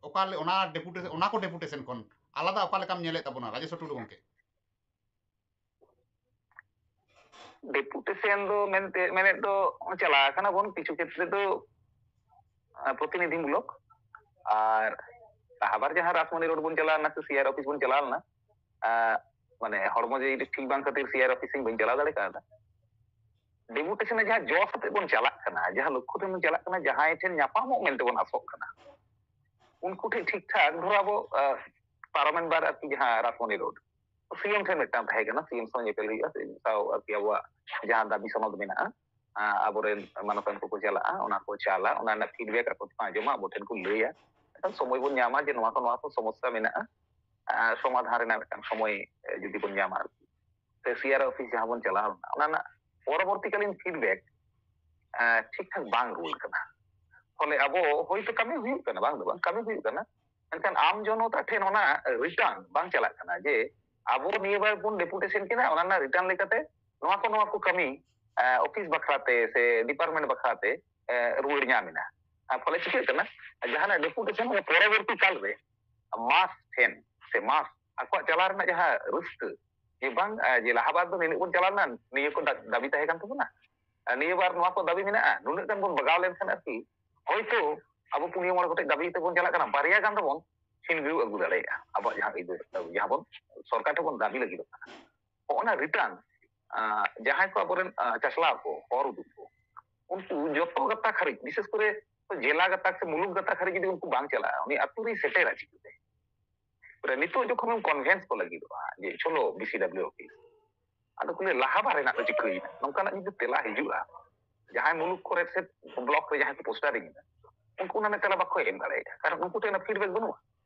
ᱚᱠᱟ ᱞᱮ-, ᱚᱱᱟ ᱰᱮᱯᱩᱴᱮᱥᱚᱱ, ᱚᱱᱟ ᱠᱚ ᱰᱮᱯᱩᱴᱮᱥᱚᱱ ᱠᱷᱚᱱ ᱟᱞᱟᱫᱟ ᱚᱠᱟ ᱞᱮᱠᱟᱢ ᱧᱮᱞᱮᱫ ᱛᱟᱵᱚᱱᱟ, ᱨᱟᱡᱮᱥᱣᱚᱨ ᱴᱩᱰᱩ ᱜᱚᱝᱠᱮ? ᱰᱮᱯᱩᱴᱮᱥᱚᱱ ᱫᱚ ᱢᱮᱱᱛᱮ, ᱢᱮᱱᱮᱫ ᱫᱚ ᱪᱟᱞᱟᱣ ᱠᱟᱱᱟ ᱵᱚᱱ ᱠᱤᱪᱷᱩ ᱠᱷᱮᱛᱨᱮ ᱫᱚ, ᱟᱸ, ᱯᱨᱚᱛᱤᱱᱤᱫᱷᱤ ᱢᱩᱞᱚᱠ, ᱟᱨ ᱞᱟᱦᱟ ᱵᱟᱨ ᱡᱟᱦᱟᱸ ᱨᱟᱥᱢᱚᱱᱤ ᱨᱳᱰ ᱵᱚᱱ ᱪᱟᱞᱟᱣ ᱞᱮᱱᱟ ᱥᱮ ᱥᱤ ᱟᱨ ᱚᱯᱷᱤᱥ ᱵᱚᱱ ᱪᱟᱞᱟᱣ ᱞᱮᱱᱟ, ᱟᱸ, ᱢᱟᱱᱮ ᱦᱚᱲᱢᱚ ᱡᱤᱣᱤ ᱴᱷᱤᱠ ᱵᱟᱝ ᱠᱷᱟᱹᱛᱤᱨ ᱥᱤ ᱟᱨ ᱚᱯᱷᱤᱥ ᱤᱧ ᱵᱟᱹᱧ ᱪᱟᱞᱟᱣ ᱫᱟᱲᱮ ᱠᱟᱣᱫᱟ᱾ ᱰᱮᱯᱩᱴᱮᱥᱚᱱ ᱨᱮ ᱡᱟᱦᱟᱸ ᱡᱚᱥ ᱟᱛᱮ ᱵᱚᱱ ᱪᱟᱞᱟᱜ ᱠᱟᱱᱟ, ᱡᱟᱦᱟᱸ ᱞᱚᱠᱠᱷᱚ ᱴᱷᱮᱱ ᱵᱚᱱ ᱪᱟᱞᱟᱜ ᱠᱟᱱᱟ, ᱡᱟᱦᱟᱸᱭ ᱴᱷᱮᱱ ᱧᱟᱯᱟᱢᱚᱜ ᱢᱮᱱᱛᱮ ᱵᱚᱱ ᱟᱥᱚᱜ ᱠᱟᱱᱟ, ᱩᱱᱠᱩ ᱴᱷᱮᱱ ᱴᱷᱤᱠ ᱴᱷᱟᱠ, ᱫᱷᱚᱨᱚ ᱟᱵᱚ, ᱟᱸ, ᱯᱟᱨᱚᱢᱮᱱ ᱵᱟᱨ ᱟᱨᱠᱤ ᱡᱟᱦᱟᱸ ᱨᱟᱥᱢᱚᱱᱤ ᱨᱳᱰ, ᱥᱤ ᱮᱢ ᱴᱷᱮᱱ ᱢᱤᱫᱴᱟᱝ ᱛᱟᱦᱮᱸ ᱠᱟᱱᱟ, ᱥᱤ ᱮᱢ ᱥᱟᱶ ᱧᱮᱯᱮᱞ ᱦᱩᱭᱩᱜᱼᱟ, ᱥᱤ ᱮᱢ ᱥᱟᱶ ᱟᱨᱠᱤ ᱟᱵᱚᱣᱟᱜ ᱡᱟᱦᱟᱸ ᱫᱟᱹᱵᱤ ᱥᱚᱱᱚᱫ ᱢᱮᱱᱟᱜᱼᱟ, ᱟᱸ, ᱟᱵᱚᱨᱮᱱ ᱢᱟᱱᱚᱛᱟᱱ ᱠᱚᱠᱚ ᱪᱟᱞᱟᱜᱼᱟ, ᱚᱱᱟ ᱠᱚ ᱪᱟᱞᱟ, ᱚᱱᱟ ᱨᱮᱱᱟᱜ ᱯᱷᱤᱰᱵᱮᱠ ᱟᱠᱚ ᱠᱚ ᱟᱸᱡᱚᱢᱟ, ᱟᱵᱚ ᱴᱷᱮᱱ ᱠᱚ ᱞᱟᱹᱭᱟ᱾ ᱢᱤᱫᱴᱟᱝ ᱥᱚᱢᱚᱭ ᱵᱚᱱ ᱧᱟᱢᱟ ᱡᱮ ᱱᱚᱣᱟ ᱠᱚ, ᱱᱚᱣᱟ ᱠᱚ ᱥᱚᱢᱚᱥᱥᱟ ᱢᱮᱱᱟᱜᱼᱟ, ᱟᱸ, ᱥᱚᱢᱟᱫᱷᱟᱱ ᱨᱮᱱᱟᱜ ᱢᱤᱫᱴᱟᱝ ᱥᱚᱢᱚᱭ, ᱮ, ᱡᱩᱫᱤ ᱵᱚᱱ ᱧᱟᱢᱟ ᱟᱨᱠᱤ᱾ ᱥᱮ ᱥᱤ ᱟᱨ ᱚᱯᱷᱤᱥ ᱡᱟᱦᱟᱸ ᱵᱚᱱ ᱪᱟᱞᱟᱣ ᱞᱮᱱᱟ, ᱚᱱᱟ ᱨᱮᱱᱟᱜ ᱯᱚᱨᱚᱵᱚᱨᱛᱤ ᱠᱟᱞᱤᱱ ᱯᱷᱤᱰᱵᱮᱠ, ᱮᱸ, ᱴᱷᱤᱠ ᱴᱷᱟᱠ ᱵᱟᱝ ᱨᱩᱣᱟᱹᱲ ᱠᱟᱱᱟ᱾ ᱯᱷᱚᱞᱮ ᱟᱵᱚ ᱦᱳᱭᱛᱳ ᱠᱟᱹᱢᱤ ᱦᱩᱭᱩᱜ ᱠᱟᱱᱟ, ᱵᱟᱝ ᱫᱚ ᱵᱟᱝ, ᱠᱟᱹᱢᱤ ᱦᱩᱭᱩᱜ ᱠᱟᱱᱟ, ᱢᱮᱱᱠᱷᱟᱱ ᱟᱢ ᱡᱚᱱᱚᱛᱟ ᱴᱷᱮᱱ ᱚᱱᱟ ᱨᱤᱴᱟᱨᱱ ᱵᱟᱝ ᱪᱟᱞᱟᱜ ᱠᱟᱱᱟ ᱡᱮ ᱟᱵᱚ ᱱᱤᱭᱟᱹ ᱵᱟᱨ ᱵᱚᱱ ᱰᱮᱯᱩᱴᱮᱥᱚᱱ ᱠᱮᱫᱟ, ᱚᱱᱟ ᱨᱮᱱᱟᱜ ᱨᱤᱴᱟᱨᱱ ᱞᱮᱠᱟᱛᱮ ᱱᱚᱣᱟ ᱠᱚ, ᱱᱚᱣᱟ ᱠᱚ ᱠᱟᱹᱢᱤ ᱚᱯᱷᱤᱥ ᱵᱟᱠᱷᱨᱟᱛᱮ ᱥᱮ ᱰᱤᱯᱟᱨᱴᱢᱮᱱᱴ ᱵᱟᱠᱷᱨᱟᱛᱮ ᱨᱩᱣᱟᱹᱲ ᱧᱟᱢ ᱮᱱᱟ᱾ ᱯᱷᱚᱞᱮ ᱪᱤᱠᱟᱹᱜ ᱠᱟᱱᱟ, ᱡᱟᱦᱟᱱᱟᱜ ᱰᱮᱯᱩᱴᱮᱥᱚᱱ ᱯᱚᱨᱚᱵᱚᱨᱛᱤ ᱠᱟᱞ ᱨᱮ ᱢᱟᱥ ᱴᱷᱮᱱ ᱥᱮ ᱢᱟᱥ ᱟᱠᱚᱣᱟᱜ ᱪᱟᱞᱟᱣ ᱨᱮᱱᱟᱜ ᱡᱟᱦᱟᱸ ᱨᱟᱹᱥᱠᱟᱹ, ᱡᱮ ᱵᱟᱝ, ᱡᱮ ᱞᱟᱦᱟ ᱵᱟᱨ ᱫᱚ ᱱᱤᱱᱟᱹᱜ ᱵᱚᱱ ᱪᱟᱞᱟᱣ ᱞᱮᱱᱟ, ᱱᱤᱭᱟᱹ ᱠᱚ ᱫᱟ- ᱫᱟᱹᱵᱤ ᱛᱟᱦᱮᱸ ᱠᱟᱱ ᱛᱟᱵᱚᱱᱟ, ᱱᱤᱭᱟᱹ ᱵᱟᱨ ᱱᱚᱣᱟ ᱠᱚ ᱫᱟᱹᱵᱤ ᱢᱮᱱᱟᱜᱼᱟ, ᱱᱩᱱᱟᱹᱜ ᱜᱟᱱ ᱵᱚᱱ ᱵᱟᱜᱟᱣ ᱞᱮᱱᱠᱷᱟᱱ ᱟᱨᱠᱤ ᱦᱚᱭᱛᱳ ᱟᱵᱚ ᱯᱩᱱᱭᱟᱹ ᱢᱚᱬᱮ ᱜᱚᱴᱮᱡ ᱫᱟᱹᱵᱤ ᱛᱮᱵᱚᱱ ᱪᱟᱞᱟᱜ ᱠᱟᱱᱟ, ᱵᱟᱨᱭᱟ ᱜᱟᱱ ᱫᱚᱵᱚᱱ ᱪᱷᱤᱱᱜᱟᱹᱣ ᱟᱹᱜᱩ ᱫᱟᱲᱮᱭᱟᱜᱼᱟ ᱟᱵᱚᱣᱟᱜ ᱡᱟᱦᱟᱸ ᱟᱹᱭᱫᱟᱹᱨ, ᱡᱟᱦᱟᱸ ᱵᱚᱱ ᱥᱚᱨᱠᱟᱨ ᱴᱷᱮᱱ ᱵᱚᱱ ᱫᱟᱹᱵᱤ ᱞᱟᱹᱜᱤᱫᱚᱜ ᱠᱟᱱᱟ᱾ ᱦᱚᱸᱜᱼᱚ ᱱᱟ ᱨᱤᱴᱟᱨᱱ ᱡᱟᱦᱟᱸᱭ ᱠᱚ ᱟᱵᱚᱨᱮᱱ ᱪᱟᱪᱞᱟᱣ ᱠᱚ, ᱦᱚᱨ ᱩᱫᱩᱜ ᱠᱚ, ᱩᱱᱠᱩ ᱡᱚᱛᱚ ᱜᱟᱛᱟᱠ ᱦᱟᱹᱨᱤᱡ, ᱵᱤᱥᱮᱥ ᱠᱚᱨᱮ ᱡᱮᱞᱟ ᱜᱟᱛᱟᱠ ᱥᱮ ᱢᱩᱞᱩᱠ ᱜᱟᱛᱟᱠ ᱦᱟᱹᱨᱤᱡ ᱡᱩᱫᱤ ᱩᱱᱠᱩ ᱵᱟᱝ ᱪᱟᱞᱟᱜᱼᱟ, ᱩᱱᱤ ᱟᱹᱛᱩ ᱨᱮᱭ ᱥᱮᱴᱮᱨᱟ ᱪᱤᱠᱟᱹᱛᱮ? ᱱᱤᱛᱚᱜ ᱡᱚᱠᱷᱚᱱ ᱠᱚᱱᱵᱷᱮᱱᱥ ᱠᱚ ᱞᱟᱹᱜᱤᱫᱚᱜᱼᱟ ᱡᱮ ᱪᱚᱞᱚ ᱵᱤᱥᱤᱰᱟᱵᱞᱤᱭᱩ ᱚᱯᱷᱤᱥ, ᱟᱫᱚ ᱠᱚ ᱞᱟᱹᱭᱟ ᱞᱟᱦᱟ ᱵᱟᱨ ᱨᱮᱱᱟᱜ ᱫᱚ ᱪᱤᱠᱟᱹᱭᱮᱱᱟ? ᱱᱚᱝᱠᱟᱱᱟᱜ ᱡᱩᱫᱤ ᱛᱮᱞᱟ ᱦᱤᱡᱩᱜᱼᱟ, ᱡᱟᱦᱟᱸᱭ ᱢᱩᱞᱩᱠ ᱠᱚᱨᱮ ᱥᱮ ᱵᱞᱚᱠ ᱨᱮ ᱡᱟᱦᱟᱸᱭ ᱠᱚ ᱯᱳᱥᱴᱟᱨᱤᱝ ᱮᱫᱟ, ᱩᱱᱠᱩ ᱚᱱᱟ ᱨᱮᱱᱟᱜ ᱛᱮᱞᱟ ᱵᱟᱠᱚ ᱮᱢ ᱫᱟᱲᱮᱭᱟᱜᱼᱟ, ᱠᱟᱨᱚᱱ ᱩᱱᱠᱩ ᱴᱷᱮᱱ ᱚᱱᱟ ᱯᱷᱤᱰᱵᱮᱠ ᱵᱟᱹᱱᱩᱜᱼᱟ,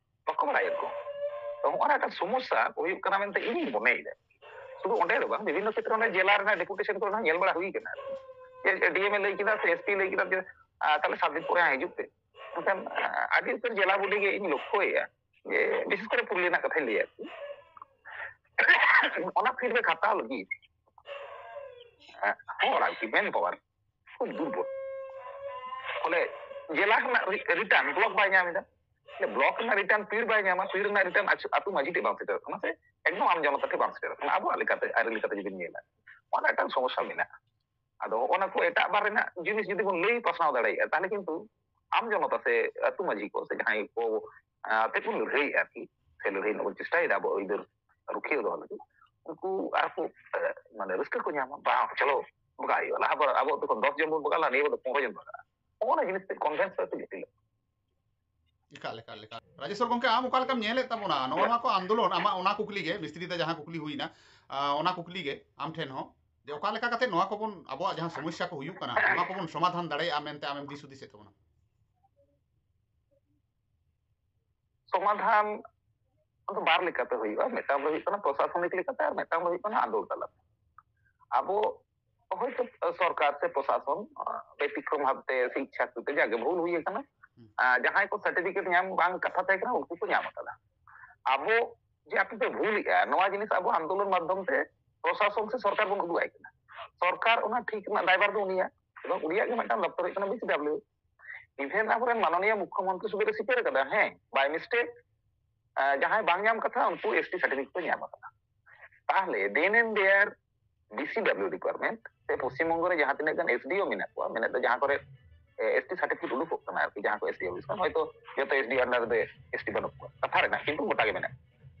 ᱵᱟᱠᱚ ᱵᱟᱲᱟᱭᱟ ᱠᱚ᱾ ᱛᱚ ᱦᱚᱸᱜᱼᱚ ᱱᱟ ᱢᱤᱫᱴᱟᱝ ᱥᱚᱢᱚᱥᱥᱟ ᱠᱚ ᱦᱩᱭᱩᱜ ᱠᱟᱱᱟ ᱢᱮᱱᱛᱮ ᱤᱧᱤᱧ ᱢᱚᱱᱮᱭᱮᱫᱟ᱾ ᱥᱩᱫᱷᱩ ᱚᱸᱰᱮ ᱫᱚ ᱵᱟᱝ, ᱵᱤᱵᱷᱤᱱᱱᱚ ᱠᱷᱮᱛᱨᱮ ᱚᱱᱟ ᱡᱮᱞᱟ ᱨᱮᱱᱟᱜ ᱰᱮᱯᱩᱴᱮᱥᱚᱱ ᱠᱚᱨᱮ ᱦᱚᱸ ᱧᱮᱞ ᱵᱟᱲᱟ ᱦᱩᱭ ᱠᱟᱱᱟ ᱟᱨᱠᱤ᱾ ᱡᱮ ᱰᱤᱮᱢ ᱮ ᱞᱟᱹᱭ ᱠᱮᱫᱟ ᱥᱮ ᱮᱥᱯᱤ ᱞᱟᱹᱭ ᱠᱮᱫᱟ ᱡᱮ, ᱟᱨ ᱛᱟᱦᱞᱮ ᱥᱟᱛ ᱫᱤᱱ ᱯᱚᱨᱮ ᱦᱟᱸᱜ ᱦᱤᱡᱩᱜ ᱯᱮ᱾ ᱢᱮᱱᱠᱷᱟᱱ ᱟᱹᱰᱤ ᱩᱛᱟᱹᱨ ᱡᱮᱞᱟ ᱵᱚᱰᱤ ᱜᱮ ᱤᱧ ᱞᱚᱠᱠᱷᱚᱭᱮᱫᱟ ᱡᱮ ᱵᱤᱥᱮᱥ ᱠᱚᱨᱮ ᱯᱩᱨᱩᱞᱤᱭᱟᱹ ᱨᱮᱱᱟᱜ ᱠᱟᱛᱷᱟᱧ ᱞᱟᱹᱭᱟ ᱟᱨᱠᱤ, ᱚᱱᱟ ᱯᱷᱤᱰᱵᱮᱠ ᱦᱟᱛᱟᱣ ᱞᱟᱹᱜᱤᱫ ᱦᱚᱲ ᱟᱨᱠᱤ ᱢᱮᱱ ᱯᱟᱣᱟᱨ ᱠᱷᱩᱵ ᱫᱩᱨᱵᱚᱞ᱾ ᱯᱷᱚᱞᱮ ᱡᱮᱞᱟ ᱨᱮᱱᱟᱜ ᱨᱤᱴᱟᱨᱱ ᱵᱞᱚᱠ ᱵᱟᱭ ᱧᱟᱢ ᱮᱫᱟ᱾ ᱵᱞᱚᱠ ᱨᱮᱱᱟᱜ ᱨᱤᱴᱟᱨᱱ ᱯᱤᱲ ᱵᱟᱭ ᱧᱟᱢᱟ, ᱯᱤᱲ ᱨᱮᱱᱟᱜ ᱨᱤᱴᱟᱨᱱ ᱟᱹᱛᱩ ᱢᱟᱹᱡᱷᱤ ᱴᱷᱮᱱ ᱵᱟᱝ ᱥᱮᱴᱮᱨᱚᱜ ᱠᱟᱱᱟ, ᱥᱮ ᱮᱠᱫᱚᱢ ᱟᱢ ᱡᱚᱱᱚᱛᱟ ᱴᱷᱮᱱ ᱵᱟᱝ ᱥᱮᱴᱮᱨᱚᱜ ᱠᱟᱱᱟ᱾ ᱟᱵᱚᱣᱟᱜ ᱞᱮᱠᱟᱛᱮ, ᱟᱹᱨᱤ ᱞᱮᱠᱟᱛᱮ ᱡᱩᱫᱤᱢ ᱧᱮᱞᱟ, ᱚᱱᱟ ᱢᱤᱫᱴᱟᱝ ᱥᱚᱢᱚᱥᱥᱟ ᱢᱮᱱᱟᱜᱼᱟ᱾ ᱟᱫᱚ ᱚᱱᱟ ᱠᱚ ᱮᱴᱟᱜ ᱵᱟᱨ ᱨᱮᱱᱟᱜ ᱡᱤᱱᱤᱥ ᱡᱩᱫᱤ ᱵᱚᱱ ᱞᱟᱹᱭ ᱯᱟᱥᱱᱟᱣ ᱫᱟᱲᱮᱭᱟᱜᱼᱟ, ᱛᱟᱦᱚᱞᱮ ᱠᱤᱱᱛᱩ ᱟᱢ ᱡᱚᱱᱚᱛᱟ ᱥᱮ ᱟᱹᱛᱩ ᱢᱟᱹᱡᱷᱤ ᱠᱚ ᱥᱮ ᱡᱟᱦᱟᱸᱭ ᱠᱚ ᱟᱛᱮ ᱵᱚᱱ ᱞᱟᱹᱲᱦᱟᱹᱭᱮᱫᱼᱟ ᱟᱨᱠᱤ, ᱥᱮ ᱞᱟᱹᱲᱦᱟᱹᱭ ᱨᱮᱱᱟᱜ ᱵᱚᱱ ᱪᱮᱥᱴᱟᱭᱮᱫᱟ ᱟᱵᱚ ᱟᱹᱭᱫᱟᱹᱨ ᱨᱩᱠᱷᱤᱭᱟᱹ ᱫᱚᱦᱚ ᱞᱟᱹᱜᱤᱫ, ᱩᱱᱠᱩ ᱟᱨ ᱠᱚ ᱢᱟᱱᱮ ᱨᱟᱹᱥᱠᱟᱹ ᱠᱚ ᱧᱟᱢᱟ, ᱵᱟᱝ ᱪᱚᱞᱚ ᱵᱷᱟᱜᱟᱜ ᱦᱩᱭᱩᱜᱼᱟ, ᱞᱟᱦᱟ ᱵᱟᱨ ᱟᱵᱚ ᱟᱹᱛᱩ ᱠᱷᱚᱱ ᱫᱚᱥ ᱡᱚᱱ ᱵᱚᱱ ᱵᱷᱟᱜᱟᱜ ᱞᱮᱱᱟ, ᱱᱤᱭᱟᱹ ᱵᱟᱨ ᱫᱚ ᱯᱚᱱᱨᱚ ᱡᱚᱱ ᱵᱷᱟᱜᱟᱜᱼᱟ᱾ ᱦᱚᱸᱜᱼᱚ ᱱᱟ ᱡᱤᱱᱤᱥ ᱛᱮ ᱠᱚᱱᱵᱷᱮᱱᱥ ᱠᱟᱛᱮ ᱡᱟᱹᱛᱤ ᱞᱟᱹᱜᱤᱫ᱾ ᱮᱠᱟᱞ ᱮᱠᱟᱞ ᱮᱠᱟᱞ᱾ ᱨᱟᱡᱮᱥᱣᱚᱨ ᱜᱚᱢᱠᱮ, ᱟᱢ ᱚᱠᱟ ᱞᱮᱠᱟᱢ ᱧᱮᱞᱮᱫ ᱛᱟᱵᱚᱱᱟ ᱱᱚᱜᱼᱚ ᱱᱚᱣᱟ ᱠᱚ ᱟᱱᱫᱳᱞᱚᱱ? ᱟᱢᱟᱜ ᱚᱱᱟ ᱠᱩᱠᱞᱤ ᱜᱮ, ᱢᱤᱥᱛᱨᱤ ᱛᱮ ᱡᱟᱦᱟᱸ ᱠᱩᱠᱞᱤ ᱦᱩᱭᱱᱟ, ᱟᱸ, ᱚᱱᱟ ᱠᱩᱠᱞᱤ ᱜᱮ ᱟᱢ ᱴᱷᱮᱱ ᱦᱚᱸ, ᱡᱮ ᱚᱠᱟ ᱞᱮᱠᱟ ᱠᱟᱛᱮ ᱱᱚᱣᱟ ᱠᱚᱵᱚᱱ, ᱟᱵᱚᱣᱟᱜ ᱡᱟᱦᱟᱸ ᱥᱚᱢᱚᱥᱥᱟ ᱠᱚ ᱦᱩᱭᱩᱜ ᱠᱟᱱᱟ, ᱱᱚᱣᱟ ᱠᱚᱵᱚᱱ ᱥᱚᱢᱟᱫᱷᱟᱱ ᱫᱟᱲᱮᱭᱟᱜᱼᱟ ᱢᱮᱱᱛᱮ ᱟᱢᱮᱢ ᱫᱤᱥ ᱦᱩᱫᱤᱥᱮᱫ ᱛᱟᱵᱚᱱᱟ? ᱥᱚᱢᱟᱫᱷᱟᱱ ᱫᱚ ᱵᱟᱨ ᱞᱮᱠᱟᱛᱮ ᱦᱩᱭᱩᱜᱼᱟ᱾ ᱢᱤᱫᱴᱟᱝ ᱫᱚ ᱦᱩᱭᱩᱜ ᱠᱟᱱᱟ ᱯᱨᱚᱥᱟᱥᱚᱱᱤᱠ ᱞᱮᱠᱟᱛᱮ, ᱟᱨ ᱢᱤᱫᱴᱟᱝ ᱫᱚ ᱦᱩᱭᱩᱜ ᱠᱟᱱᱟ ᱟᱸᱫᱳᱲ ᱛᱟᱞᱟᱛᱮ᱾ ᱟᱵᱚ ᱦᱚᱭᱛᱳ ᱥᱚᱨᱠᱟᱨ ᱥᱮ ᱯᱨᱚᱥᱟᱥᱚᱱ, ᱟᱸ, ᱵᱮᱛᱤᱠᱨᱚᱢ ᱵᱷᱟᱵᱛᱮ ᱥᱮ ᱤᱪᱪᱷᱟᱠᱨᱤᱛᱮ ᱡᱟᱜᱮ ᱵᱷᱩᱞ ᱦᱩᱭ ᱟᱠᱟᱱᱟ, ᱦᱩᱸ᱾ ᱟᱸ, ᱡᱟᱦᱟᱸᱭ ᱠᱚ ᱥᱟᱨᱴᱤᱯᱷᱤᱠᱮᱴ ᱧᱟᱢ ᱵᱟᱝ ᱠᱟᱛᱷᱟ ᱛᱟᱦᱮᱸ ᱠᱟᱱᱟ, ᱩᱱᱠᱩ ᱠᱚ ᱧᱟᱢ ᱟᱠᱟᱫᱟ᱾ ᱟᱵᱚ ᱡᱮ ᱟᱯᱮ ᱯᱮ ᱵᱷᱩᱞᱮᱜᱼᱟ, ᱱᱚᱣᱟ ᱡᱤᱱᱤᱥ ᱟᱵᱚ ᱟᱱᱫᱳᱞᱚᱱ ᱢᱟᱫᱽᱫᱷᱚᱢ ᱛᱮ ᱯᱨᱚᱥᱟᱥᱚᱱ ᱥᱮ ᱥᱚᱨᱠᱟᱨ ᱵᱚᱱ ᱩᱫᱩᱜ ᱟᱭ ᱠᱟᱱᱟ᱾ ᱥᱚᱨᱠᱟᱨ ᱚᱱᱟ ᱴᱷᱤᱠ ᱨᱮᱱᱟᱜ ᱫᱟᱭᱵᱷᱟᱨ ᱫᱚ ᱩᱱᱤᱭᱟᱜ, ᱮᱵᱚᱝ ᱩᱱᱤᱭᱟᱜ ᱜᱮ ᱢᱤᱫᱴᱟᱝ ᱫᱚᱯᱛᱚᱨ ᱦᱩᱭᱩᱜ ᱠᱟᱱᱟ ᱵᱤᱥᱤᱰᱟᱵᱞᱤᱭᱩ᱾ ᱤᱵᱷᱮᱱ ᱟᱵᱚᱨᱮᱱ ᱢᱟᱱᱚᱱᱤᱭᱟ ᱢᱩᱠᱷᱭᱚᱢᱚᱱᱛᱨᱤ ᱥᱩᱫᱷᱟᱹ ᱨᱮ ᱥᱤᱠᱟᱹᱨ ᱠᱟᱫᱟ, ᱦᱮᱸ, ᱵᱟᱭ ᱢᱤᱥᱴᱮᱠ ᱡᱟᱦᱟᱸᱭ ᱵᱟᱝ ᱧᱟᱢ ᱠᱟᱛᱷᱟ ᱩᱱᱠᱩ ᱮᱥᱴᱤ ᱥᱟᱨᱴᱤᱯᱷᱤᱠᱮᱴ ᱠᱚ ᱧᱟᱢ ᱟᱠᱟᱫᱟ᱾ ᱛᱟᱦᱞᱮ then and there ᱵᱤᱥᱤᱰᱟᱵᱞᱤᱭᱩ ᱰᱤᱯᱟᱨᱴᱢᱮᱱᱴ ᱥᱮ ᱯᱚᱥᱪᱤᱢᱵᱚᱝᱜᱚ ᱨᱮ ᱡᱟᱦᱟᱸ ᱛᱤᱱᱟᱹᱜ ᱜᱟᱱ ᱮᱥᱰᱤᱳ ᱢᱮᱱᱟᱜ ᱠᱚᱣᱟ, ᱢᱮᱱᱟᱜ ᱫᱚ ᱡᱟᱦᱟᱸ ᱠᱚᱨᱮ ᱮᱥᱴᱤ ᱥᱟᱨᱴᱤᱯᱷᱤᱠᱮᱴ ᱩᱰᱩᱠᱚᱜ ᱠᱟᱱᱟ ᱟᱨᱠᱤ, ᱡᱟᱦᱟᱸ ᱠᱚ ᱮᱥᱰᱤ ᱚᱯᱷᱤᱥ ᱠᱟᱱᱟ, ᱦᱚᱭᱛᱳ ᱡᱚᱛᱚ ᱮᱥᱰᱤ ᱟᱱᱰᱟᱨ ᱨᱮ ᱮᱥᱴᱤ ᱵᱟᱹᱱᱩᱜ ᱠᱚᱣᱟ, ᱠᱟᱛᱷᱟ ᱨᱮᱱᱟᱜ, ᱠᱤᱱᱛᱩ ᱜᱚᱴᱟ ᱜᱮ ᱢᱮᱱᱟᱜ᱾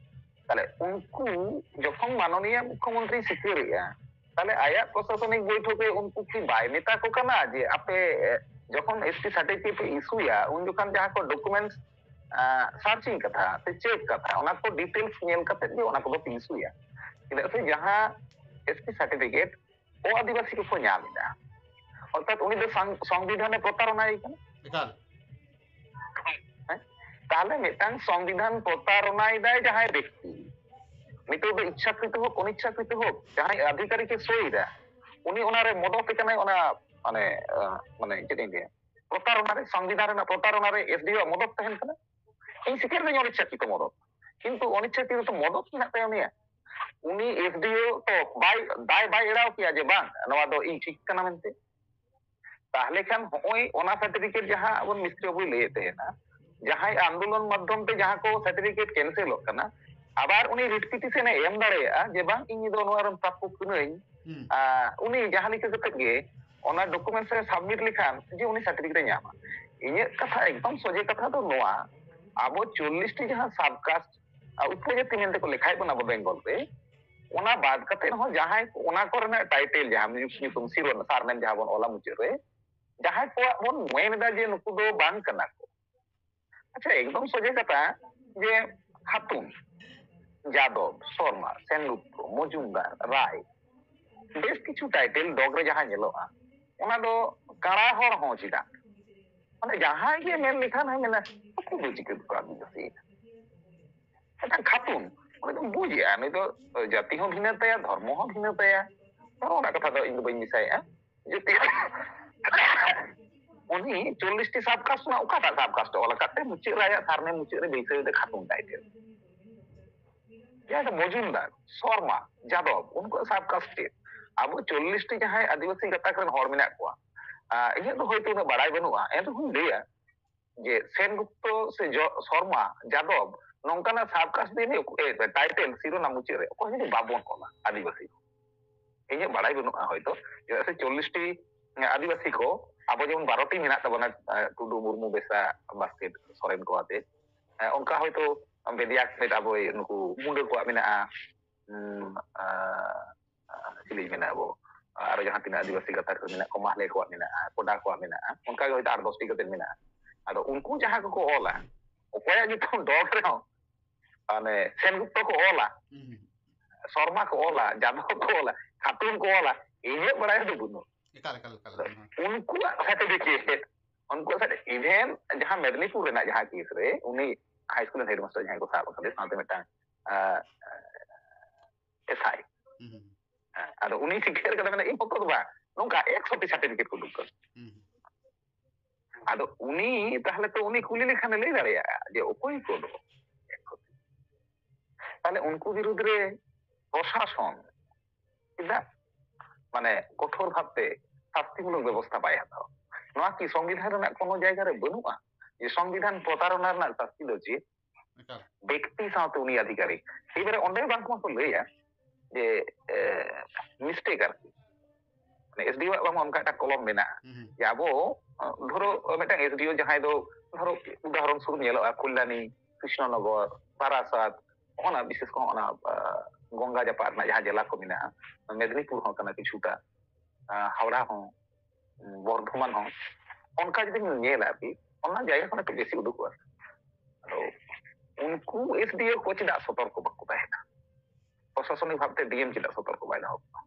ᱛᱟᱦᱞᱮ ᱩᱱᱠᱩ ᱡᱚᱠᱷᱚᱱ ᱢᱟᱱᱚᱱᱤᱭᱟ ᱢᱩᱠᱷᱭᱚᱢᱚᱱᱛᱨᱤ ᱥᱤᱠᱟᱹᱨᱮᱜᱼᱟ, ᱛᱟᱦᱞᱮ ᱟᱭᱟᱜ ᱯᱨᱚᱥᱟᱥᱚᱱᱤᱠ ᱵᱳᱭᱴᱷᱚᱠ ᱨᱮ ᱩᱱᱠᱩ ᱠᱤ ᱵᱟᱭ ᱢᱮᱛᱟ ᱠᱚ ᱠᱟᱱᱟ ᱡᱮ ᱟᱯᱮ, ᱮ, ᱡᱚᱠᱷᱚᱱ ᱮᱥᱴᱤ ᱥᱟᱨᱴᱤᱯᱷᱤᱠᱮᱴ ᱯᱮ ᱤᱥᱩᱭᱟ, ᱩᱱ ᱡᱚᱠᱷᱚᱱ ᱡᱟᱦᱟᱸ ᱠᱚ ᱰᱚᱠᱩᱢᱮᱱᱴᱥ ᱥᱟᱨᱪᱤᱝ ᱠᱟᱛᱷᱟ ᱥᱮ ᱪᱮᱠ ᱠᱟᱛᱷᱟ, ᱚᱱᱟ ᱠᱚ ᱰᱤᱴᱮᱞᱥ ᱧᱮᱞ ᱠᱟᱛᱮ ᱜᱮ ᱚᱱᱟ ᱠᱚᱫᱚ ᱯᱮ ᱤᱥᱩᱭᱟ? ᱪᱮᱫᱟᱜ ᱥᱮ ᱡᱟᱦᱟᱸ ᱮᱥᱴᱤ ᱥᱟᱨᱴᱤᱯᱷᱤᱠᱮᱴ ᱚ ᱟᱹᱫᱤᱵᱟᱹᱥᱤ ᱠᱚᱠᱚ ᱧᱟᱢ ᱮᱫᱟ, ᱚᱨᱛᱷᱟᱛ ᱩᱱᱤ ᱫᱚ ᱥᱟᱝ-, ᱥᱚᱝᱵᱤᱫᱷᱟᱱ ᱮ ᱯᱨᱚᱛᱟᱨᱚᱱᱟᱭ ᱠᱟᱱᱟ᱾ ᱮᱠᱟᱞ᱾ ᱦᱮᱸ? ᱛᱟᱦᱞᱮ ᱢᱤᱫᱴᱟᱝ ᱥᱚᱝᱵᱤᱫᱷᱟᱱ ᱯᱨᱚᱛᱟᱨᱚᱱᱟᱭ ᱫᱟᱭ ᱡᱟᱦᱟᱸᱭ ᱵᱮᱠᱛᱤ, ᱱᱤᱛᱚᱜ ᱫᱚ ᱤᱪᱪᱷᱟᱠᱨᱤᱛᱚ ᱦᱳᱠ ᱚᱱᱤᱪᱪᱷᱟᱠᱨᱤᱛᱚ ᱦᱳᱠ, ᱡᱟᱦᱟᱸᱭ ᱟᱫᱷᱤᱠᱟᱨᱤᱠ ᱮ ᱥᱳᱭ ᱫᱟ, ᱩᱱᱤ ᱚᱱᱟᱨᱮ ᱢᱚᱫᱚᱛ ᱮ ᱠᱟᱱᱟᱭ, ᱚᱱᱟ ᱢᱟᱱᱮ, ᱟᱸ, ᱢᱟᱱᱮ ᱪᱮᱫ ᱤᱧ ᱞᱟᱹᱭᱟ, ᱯᱨᱚᱛᱟᱨᱚᱱᱟ ᱨᱮ, ᱥᱚᱝᱵᱤᱫᱷᱟᱱ ᱨᱮᱱᱟᱜ ᱯᱨᱚᱛᱟᱨᱚᱱᱟ ᱨᱮ ᱮᱥᱰᱤᱳ ᱟᱜ ᱢᱚᱫᱚᱛ ᱛᱟᱦᱮᱱ ᱠᱟᱱᱟ᱾ ᱤᱧ ᱥᱤᱠᱟᱹᱨ ᱫᱟᱹᱧ ᱚᱱᱤᱪᱪᱷᱟᱠᱨᱤᱛᱚ ᱢᱚᱫᱚᱛ, ᱠᱤᱱᱛᱩ ᱚᱱᱤᱪᱪᱷᱟᱠᱨᱤᱛᱚ ᱢᱚᱫᱚᱛ ᱢᱮᱱᱟᱜ ᱛᱟᱭᱟ ᱩᱱᱤᱭᱟᱜ᱾ ᱩᱱᱤ ᱮᱥᱰᱤᱳ ᱛᱚ ᱵᱟᱭ, ᱫᱟᱭ ᱵᱟᱭ ᱮᱲᱟᱣ ᱠᱮᱭᱟ ᱡᱮ ᱵᱟᱝ, ᱱᱚᱣᱟ ᱫᱚ ᱤᱧ ᱴᱷᱤᱠ ᱠᱟᱱᱟ ᱢᱮᱱᱛᱮ᱾ ᱛᱟᱦᱞᱮ ᱠᱷᱟᱱ ᱦᱚᱸᱜᱼᱚᱭ ᱚᱱᱟ ᱥᱟᱨᱴᱤᱯᱷᱤᱠᱮᱴ ᱡᱟᱦᱟᱸ ᱟᱵᱚ ᱢᱤᱥᱴᱨᱤ ᱵᱟᱵᱩᱭ ᱞᱟᱹᱭᱮᱫ ᱛᱟᱦᱮᱱᱟ, ᱡᱟᱦᱟᱸᱭ ᱟᱱᱫᱳᱞᱚᱱ ᱢᱟᱫᱽᱫᱷᱚᱢ ᱛᱮ ᱡᱟᱦᱟᱸ ᱠᱚ ᱥᱟᱨᱴᱤᱯᱷᱤᱠᱮᱴ ᱠᱮᱱᱥᱮᱞᱚᱜ ᱠᱟᱱᱟ, ᱟᱵᱟᱨ ᱩᱱᱤ ᱨᱤᱴ ᱯᱤᱴᱤᱥᱚᱱ ᱮ ᱮᱢ ᱫᱟᱲᱮᱭᱟᱜᱼᱟ ᱡᱮ ᱵᱟᱝ, ᱤᱧ ᱫᱚ ᱱᱚᱣᱟ ᱨᱮᱱ ᱯᱨᱟᱯᱚᱠ ᱠᱟᱹᱱᱟᱹᱧ᱾ ᱦᱩᱸ᱾ ᱟᱨ ᱩᱱᱤ ᱡᱟᱦᱟᱸ ᱞᱮᱠᱟ ᱠᱟᱛᱮ ᱜᱮ ᱚᱱᱟ ᱰᱚᱠᱩᱢᱮᱱᱴᱥ ᱨᱮ ᱥᱟᱵᱢᱤᱴ ᱞᱮᱠᱷᱟᱱ ᱡᱮ ᱩᱱᱤ ᱥᱟᱨᱴᱤᱯᱷᱤᱠᱮᱴ ᱮ ᱧᱟᱢᱟ᱾ ᱤᱧᱟᱹᱜ ᱠᱟᱛᱷᱟ, ᱮᱠᱫᱚᱢ ᱥᱚᱡᱷᱮ ᱠᱟᱛᱷᱟ ᱫᱚ ᱱᱚᱣᱟ, ᱟᱵᱚ ᱪᱚᱞᱞᱤᱥ ᱴᱤ ᱡᱟᱦᱟᱸ ᱥᱟᱵᱠᱟᱥᱴ ᱟᱨ ᱩᱯᱚᱡᱟᱹᱛᱤ ᱢᱮᱱᱛᱮ ᱠᱚ ᱞᱮᱠᱷᱟᱭᱮᱫ ᱵᱚᱱᱟ ᱟᱵᱚ ᱵᱮᱝᱜᱚᱞ ᱨᱮ, ᱚᱱᱟ ᱵᱟᱫ ᱠᱟᱛᱮ ᱦᱚᱸ ᱡᱟᱦᱟᱸᱭ ᱠᱚ ᱚᱱᱟ ᱠᱚᱨᱮᱱᱟᱜ ᱴᱟᱭᱴᱮᱞ, ᱡᱟᱦᱟᱸ ᱧᱩᱛᱩᱢ, ᱥᱤᱨᱚ-, ᱥᱟᱨᱱᱮᱢ ᱡᱟᱦᱟᱸ ᱵᱚᱱ ᱚᱞᱟ ᱢᱩᱪᱟᱹᱫ ᱨᱮ, ᱡᱟᱦᱟᱸᱭ ᱠᱚᱣᱟᱜ ᱵᱚᱱ ᱢᱮᱱ ᱮᱫᱟ ᱡᱮ ᱱᱩᱠᱩ ᱫᱚ ᱵᱟᱝ ᱠᱟᱱᱟ ᱠᱚ᱾ ᱟᱪᱪᱷᱟ, ᱮᱠᱫᱚᱢ ᱥᱚᱡᱷᱮ ᱠᱟᱛᱷᱟ ᱡᱮ ᱠᱷᱟᱛᱩᱱ, ᱡᱟᱫᱚᱵ, ᱥᱚᱨᱢᱟ, ᱥᱮᱱᱜᱩᱯᱛᱚ, ᱢᱚᱡᱩᱢᱫᱟᱨ, ᱨᱟᱭ, ᱵᱮᱥ ᱠᱤᱪᱷᱩ ᱴᱟᱭᱴᱮᱞ ᱰᱚᱜᱽ ᱨᱮ ᱡᱟᱦᱟᱸ ᱧᱮᱞᱚᱜᱼᱟ, ᱚᱱᱟ ᱫᱚ ᱠᱟᱬᱟ ᱦᱚᱲ ᱦᱚᱸ ᱪᱮᱫᱟᱜ, ᱢᱟᱱᱮ ᱡᱟᱦᱟᱸᱭ ᱜᱮ ᱢᱮᱱ ᱞᱮᱠᱷᱟᱱ ᱦᱚᱸ ᱢᱮᱱᱟ, ᱩᱱᱠᱩ ᱫᱚ ᱪᱤᱠᱟᱹ ᱛᱮᱠᱚ ᱟᱹᱫᱤᱵᱟᱹᱥᱤᱭᱮᱱᱟ? ᱢᱤᱫᱴᱟᱝ ᱠᱷᱟᱛᱩᱱ, ᱩᱱᱤ ᱫᱚᱢ ᱵᱩᱡᱮᱜᱼᱟ, ᱱᱩᱭ ᱫᱚ ᱡᱟᱹᱛᱤ ᱦᱚᱸ ᱵᱷᱤᱱᱟᱹ ᱛᱟᱭᱟ, ᱫᱷᱚᱨᱢᱚ ᱦᱚᱸ ᱵᱷᱤᱱᱟᱹ ᱛᱟᱭᱟ᱾ ᱱᱚᱜᱼᱚ ᱱᱚᱣᱟ ᱠᱟᱛᱷᱟ ᱫᱚ ᱤᱧ ᱫᱚ ᱵᱟᱹᱧ ᱢᱮᱥᱟᱭᱮᱜᱼᱟ᱾ ᱡᱟᱹᱛᱤ ᱩᱱᱤ ᱪᱚᱞᱞᱤᱥ ᱴᱤ ᱥᱟᱵᱠᱟᱥᱴ ᱨᱮᱱᱟᱜ ᱚᱠᱟᱴᱟᱜ ᱥᱟᱵᱠᱟᱥᱴ ᱚᱞ ᱟᱠᱟᱫ ᱛᱮ ᱢᱩᱪᱟᱹᱫ ᱨᱮ ᱟᱭᱟᱜ ᱥᱟᱨᱱᱮᱢ ᱢᱩᱪᱟᱹᱫ ᱨᱮ ᱵᱟᱹᱭᱥᱟᱹᱣ ᱮᱫᱟ ᱠᱷᱟᱛᱩᱱ ᱴᱟᱭᱴᱮᱞ? ᱡᱟᱦᱟᱸ ᱫᱚ ᱢᱚᱡᱩᱢᱫᱟᱨ, ᱥᱚᱨᱢᱟ, ᱡᱟᱫᱚᱵ, ᱩᱱᱠᱩᱣᱟᱜ ᱥᱟᱵᱠᱟᱥᱴ ᱪᱮᱫ? ᱟᱵᱚ ᱪᱚᱞᱞᱤᱥ ᱴᱤ ᱡᱟᱦᱟᱸᱭ ᱟᱹᱫᱤᱵᱟᱹᱥᱤ ᱜᱟᱛᱟᱠ ᱨᱮᱱ ᱦᱚᱲ ᱢᱮᱱᱟᱜ ᱠᱚᱣᱟ, ᱟᱸ, ᱤᱧᱟᱹᱜ ᱫᱚ ᱦᱚᱭᱛᱳ ᱩᱱᱟᱹᱜ ᱵᱟᱲᱟᱭ ᱵᱟᱹᱱᱩᱜᱼᱟ, ᱮᱱ ᱨᱮᱦᱚᱸᱧ ᱞᱟᱹᱭᱟ ᱡᱮ ᱥᱮᱱᱜᱩᱯᱛᱚ ᱥᱮ ᱡᱚ-, ᱥᱚᱨᱢᱟ, ᱡᱟᱫᱚᱵ, ᱱᱚᱝᱠᱟᱱᱟᱜ sub caste ᱫᱤᱭᱮ ᱚᱠᱚ-, ᱮ, title, ᱥᱤᱨᱳᱱᱟᱢ ᱢᱩᱪᱟᱹᱫ ᱨᱮ ᱚᱠᱚᱭ ᱦᱚᱸ ᱡᱩᱫᱤ ᱵᱟᱵᱚᱱ ᱚᱞᱟ ᱟᱹᱫᱤᱵᱟᱹᱥᱤ ᱠᱚ᱾ ᱤᱧᱟᱹᱜ ᱵᱟᱲᱟᱭ ᱵᱟᱹᱱᱩᱜᱼᱟ ᱦᱚᱭᱛᱳ, ᱪᱮᱫᱟᱜ ᱥᱮ ᱪᱚᱞᱞᱤᱥ ᱴᱤ ᱟᱹᱫᱤᱵᱟᱹᱥᱤ ᱠᱚ, ᱟᱵᱚ ᱡᱮᱢᱚᱱ ᱵᱟᱨᱚ ᱴᱤ ᱢᱮᱱᱟᱜ ᱛᱟᱵᱚᱱᱟ, ᱮ, ᱴᱩᱰᱩ, ᱢᱩᱨᱢᱩ, ᱵᱮᱥᱨᱟ, ᱵᱟᱥᱠᱮ, ᱥᱚᱨᱮᱱ ᱠᱚ ᱟᱛᱮ᱾ ᱮ, ᱚᱱᱠᱟ ᱦᱚᱭᱛᱳ ᱵᱮᱫᱤᱭᱟ ᱢᱤᱫ ᱟᱵᱚ ᱱᱩᱠᱩ ᱢᱩᱰᱟᱹ ᱠᱚᱣᱟᱜ ᱢᱮᱱᱟᱜᱼᱟ, ᱩᱸ, ᱟ, ᱟ, ᱪᱤᱞᱤᱧ ᱢᱮᱱᱟ ᱟᱵᱚ, ᱟᱨᱚ ᱡᱟᱦᱟᱸ ᱛᱤᱱᱟᱹᱜ ᱟᱹᱫᱤᱵᱟᱹᱥᱤ ᱜᱟᱛᱟᱠ ᱨᱮ ᱢᱮᱱᱟᱜ ᱠᱚ, ᱢᱟᱦᱞᱮ ᱠᱚᱣᱟᱜ ᱢᱮᱱᱟᱜᱼᱟ, ᱠᱚᱰᱟ ᱠᱚᱣᱟᱜ ᱢᱮᱱᱟᱜᱼᱟ, ᱚᱱᱠᱟ ᱜᱮ ᱦᱚᱭᱛᱳ ᱟᱴ ᱫᱚᱥ ᱴᱤ ᱠᱟᱛᱮ ᱢᱮᱱᱟᱜᱼᱟ᱾ ᱟᱫᱚ ᱩᱱᱠᱩ ᱡᱟᱦᱟᱸ ᱠᱚᱠᱚ ᱚᱞᱟ, ᱚᱠᱚᱭᱟᱜ ᱧᱩᱛᱩᱢ ᱰᱚᱜᱽ ᱨᱮᱦᱚᱸ, ᱢᱟᱱᱮ ᱥᱮᱱᱜᱩᱯᱛᱚ ᱠᱚ ᱚᱞᱟ, ᱦᱩᱸ᱾ ᱥᱚᱨᱢᱟ ᱠᱚ ᱚᱞᱟ, ᱡᱟᱫᱚᱵ ᱠᱚ ᱚᱞᱟ, ᱠᱷᱟᱴᱩᱱ ᱠᱚ ᱚᱞᱟ, ᱤᱧᱟᱹᱜ ᱵᱟᱲᱟᱭ ᱫᱚ ᱵᱟᱹᱱᱩᱜ᱾ ᱮᱠᱟᱞ, ᱮᱠᱟᱞ, ᱮᱠᱟᱞ᱾ ᱦᱮᱸ᱾ ᱩᱱᱠᱩᱣᱟᱜ certificate, ᱩᱱᱠᱩᱣᱟᱜ certificate, even ᱡᱟᱦᱟᱸ ᱢᱮᱫᱽᱱᱤᱯᱩᱨ ᱨᱮᱱᱟᱜ ᱡᱟᱦᱟᱸ case ᱨᱮ, ᱩᱱᱤ high school ᱨᱮᱱ headmaster ᱡᱟᱦᱟᱸᱭ ᱠᱚ ᱥᱟᱵ ᱟᱠᱟᱫᱮ, ᱥᱟᱶᱛᱮ ᱢᱤᱫᱴᱟᱝ, ᱟ, ᱮᱥ ᱟᱭ᱾ ᱦᱩᱸ᱾ ᱦᱮᱸ, ᱟᱫᱚ ᱩᱱᱤ ᱥᱤᱠᱷᱭᱟᱹ ᱠᱟᱫᱟ, ᱢᱮᱱᱫᱟ, "ᱤᱧ ᱯᱚᱠᱠᱷᱚ ᱫᱚ ᱵᱟᱝ, ᱱᱚᱝᱠᱟ ᱮᱠᱥᱚ ᱴᱤ certificate ᱠᱚ ᱩᱰᱩᱠ ᱠᱟᱫᱟ᱾" ᱦᱩᱸ᱾ ᱟᱫᱚ ᱩᱱᱤ ᱛᱟᱦᱞᱮ ᱛᱚ ᱩᱱᱤ ᱠᱩᱞᱤ ᱞᱮᱠᱷᱟᱱᱮ ᱞᱟᱹᱭ ᱫᱟᱲᱮᱭᱟᱜᱼᱟ ᱡᱮ ᱚᱠᱚᱭ ᱠᱚᱫᱚ᱾ ᱛᱟᱦᱞᱮ ᱩᱱᱠᱩ ᱵᱤᱨᱩᱫᱽ ᱨᱮ ᱯᱨᱚᱥᱟᱥᱚᱱ ᱪᱮᱫᱟᱜ ᱢᱟᱱᱮ ᱠᱚᱴᱷᱳᱨ ᱵᱷᱟᱵᱛᱮ ᱥᱟᱥᱛᱤᱢᱩᱞᱚᱠ ᱵᱮᱵᱚᱥᱛᱷᱟ ᱵᱟᱭ ᱦᱟᱛᱟᱣᱟ? ᱱᱚᱣᱟ ᱠᱤ ᱥᱚᱝᱵᱤᱫᱷᱟᱱ ᱨᱮᱱᱟᱜ ᱠᱳᱱᱳ ᱡᱟᱭᱜᱟ ᱨᱮ ᱵᱟᱹᱱᱩᱜᱼᱟ ᱡᱮ ᱥᱚᱝᱵᱤᱫᱷᱟᱱ ᱯᱨᱚᱛᱟᱨᱚᱱᱟ ᱨᱮᱱᱟᱜ ᱥᱟᱥᱛᱤ ᱫᱚ ᱪᱮᱫ? ᱮᱠᱟᱞ᱾ ᱵᱮᱠᱛᱤ ᱥᱟᱶᱛᱮ ᱩᱱᱤ ᱟᱫᱷᱤᱠᱟᱨᱤᱠ᱾ ᱮᱵᱟᱨᱮ ᱚᱸᱰᱮ ᱵᱟᱝ ᱠᱚ ᱞᱟᱹᱭᱟ ᱡᱮ, ᱮ, mistake ᱟᱨᱠᱤ᱾ ᱢᱟᱱᱮ ᱮᱥ ᱰᱤ ᱳ ᱟᱜ ᱵᱟᱝ ᱚᱱᱠᱟ ᱮᱴᱟᱜ ᱠᱚᱞᱚᱢ ᱢᱮᱱᱟᱜᱼᱟ᱾ ᱦᱩᱸ᱾ ᱡᱮ ᱟᱵᱚ, ᱮ, ᱫᱷᱚᱨᱚ, ᱢᱤᱫᱴᱟᱝ ᱮᱥ ᱰᱤ ᱳ ᱡᱟᱦᱟᱸᱭ ᱫᱚ, ᱫᱷᱚᱨᱚ, ᱩᱫᱟᱦᱚᱨᱚᱱ ᱥᱚᱨᱩᱯ ᱧᱮᱞᱚᱜᱼᱟ, ᱠᱚᱞᱭᱟᱱᱤ, ᱠᱨᱤᱥᱱᱚᱱᱚᱜᱚᱨ, ᱵᱟᱨᱟᱥᱟᱛ, ᱚᱱᱟ ᱵᱤᱥᱮᱥ ᱠᱚᱨᱮ ᱚᱱᱟ, ᱮ, ᱜᱚᱝᱜᱟ ᱡᱟᱯᱟᱜ ᱨᱮᱱᱟᱜ ᱡᱟᱦᱟᱸ ᱡᱮᱞᱟ ᱠᱚ ᱢᱮᱱᱟᱜᱼᱟ, ᱢᱮᱫᱽᱱᱤᱯᱩᱨ ᱦᱚᱸ ᱠᱟᱱᱟ ᱠᱤᱪᱷᱩᱴᱟ, ᱮ, ᱦᱟᱣᱲᱟ ᱦᱚᱸ, ᱩᱸ, ᱵᱚᱨᱫᱷᱚᱢᱟᱱ ᱦᱚᱸ, ᱚᱱᱠᱟ ᱡᱩᱫᱤᱢ ᱧᱮᱞᱟ ᱟᱨᱠᱤ, ᱚᱱᱟ ᱡᱟᱭᱜᱟ ᱠᱷᱚᱱ ᱮᱠᱴᱩ ᱵᱮᱥᱤ ᱩᱰᱩᱠᱚᱜᱼᱟ᱾ ᱟᱫᱚ ᱩᱱᱠᱩ ᱮᱥ ᱰᱤ ᱳ ᱠᱚ ᱪᱮᱫᱟᱜ ᱥᱚᱛᱚᱨᱠᱚ ᱵᱟᱠᱚ ᱛᱟᱦᱮᱱᱟ? ᱯᱨᱚᱥᱟᱥᱚᱱᱤᱠ ᱵᱷᱟᱵᱛᱮ ᱰᱤ ᱮᱢ ᱪᱮᱫᱟᱜ ᱥᱚᱛᱚᱨᱠᱚ ᱵᱟᱭ ᱫᱚᱦᱚ ᱠᱚᱣᱟ?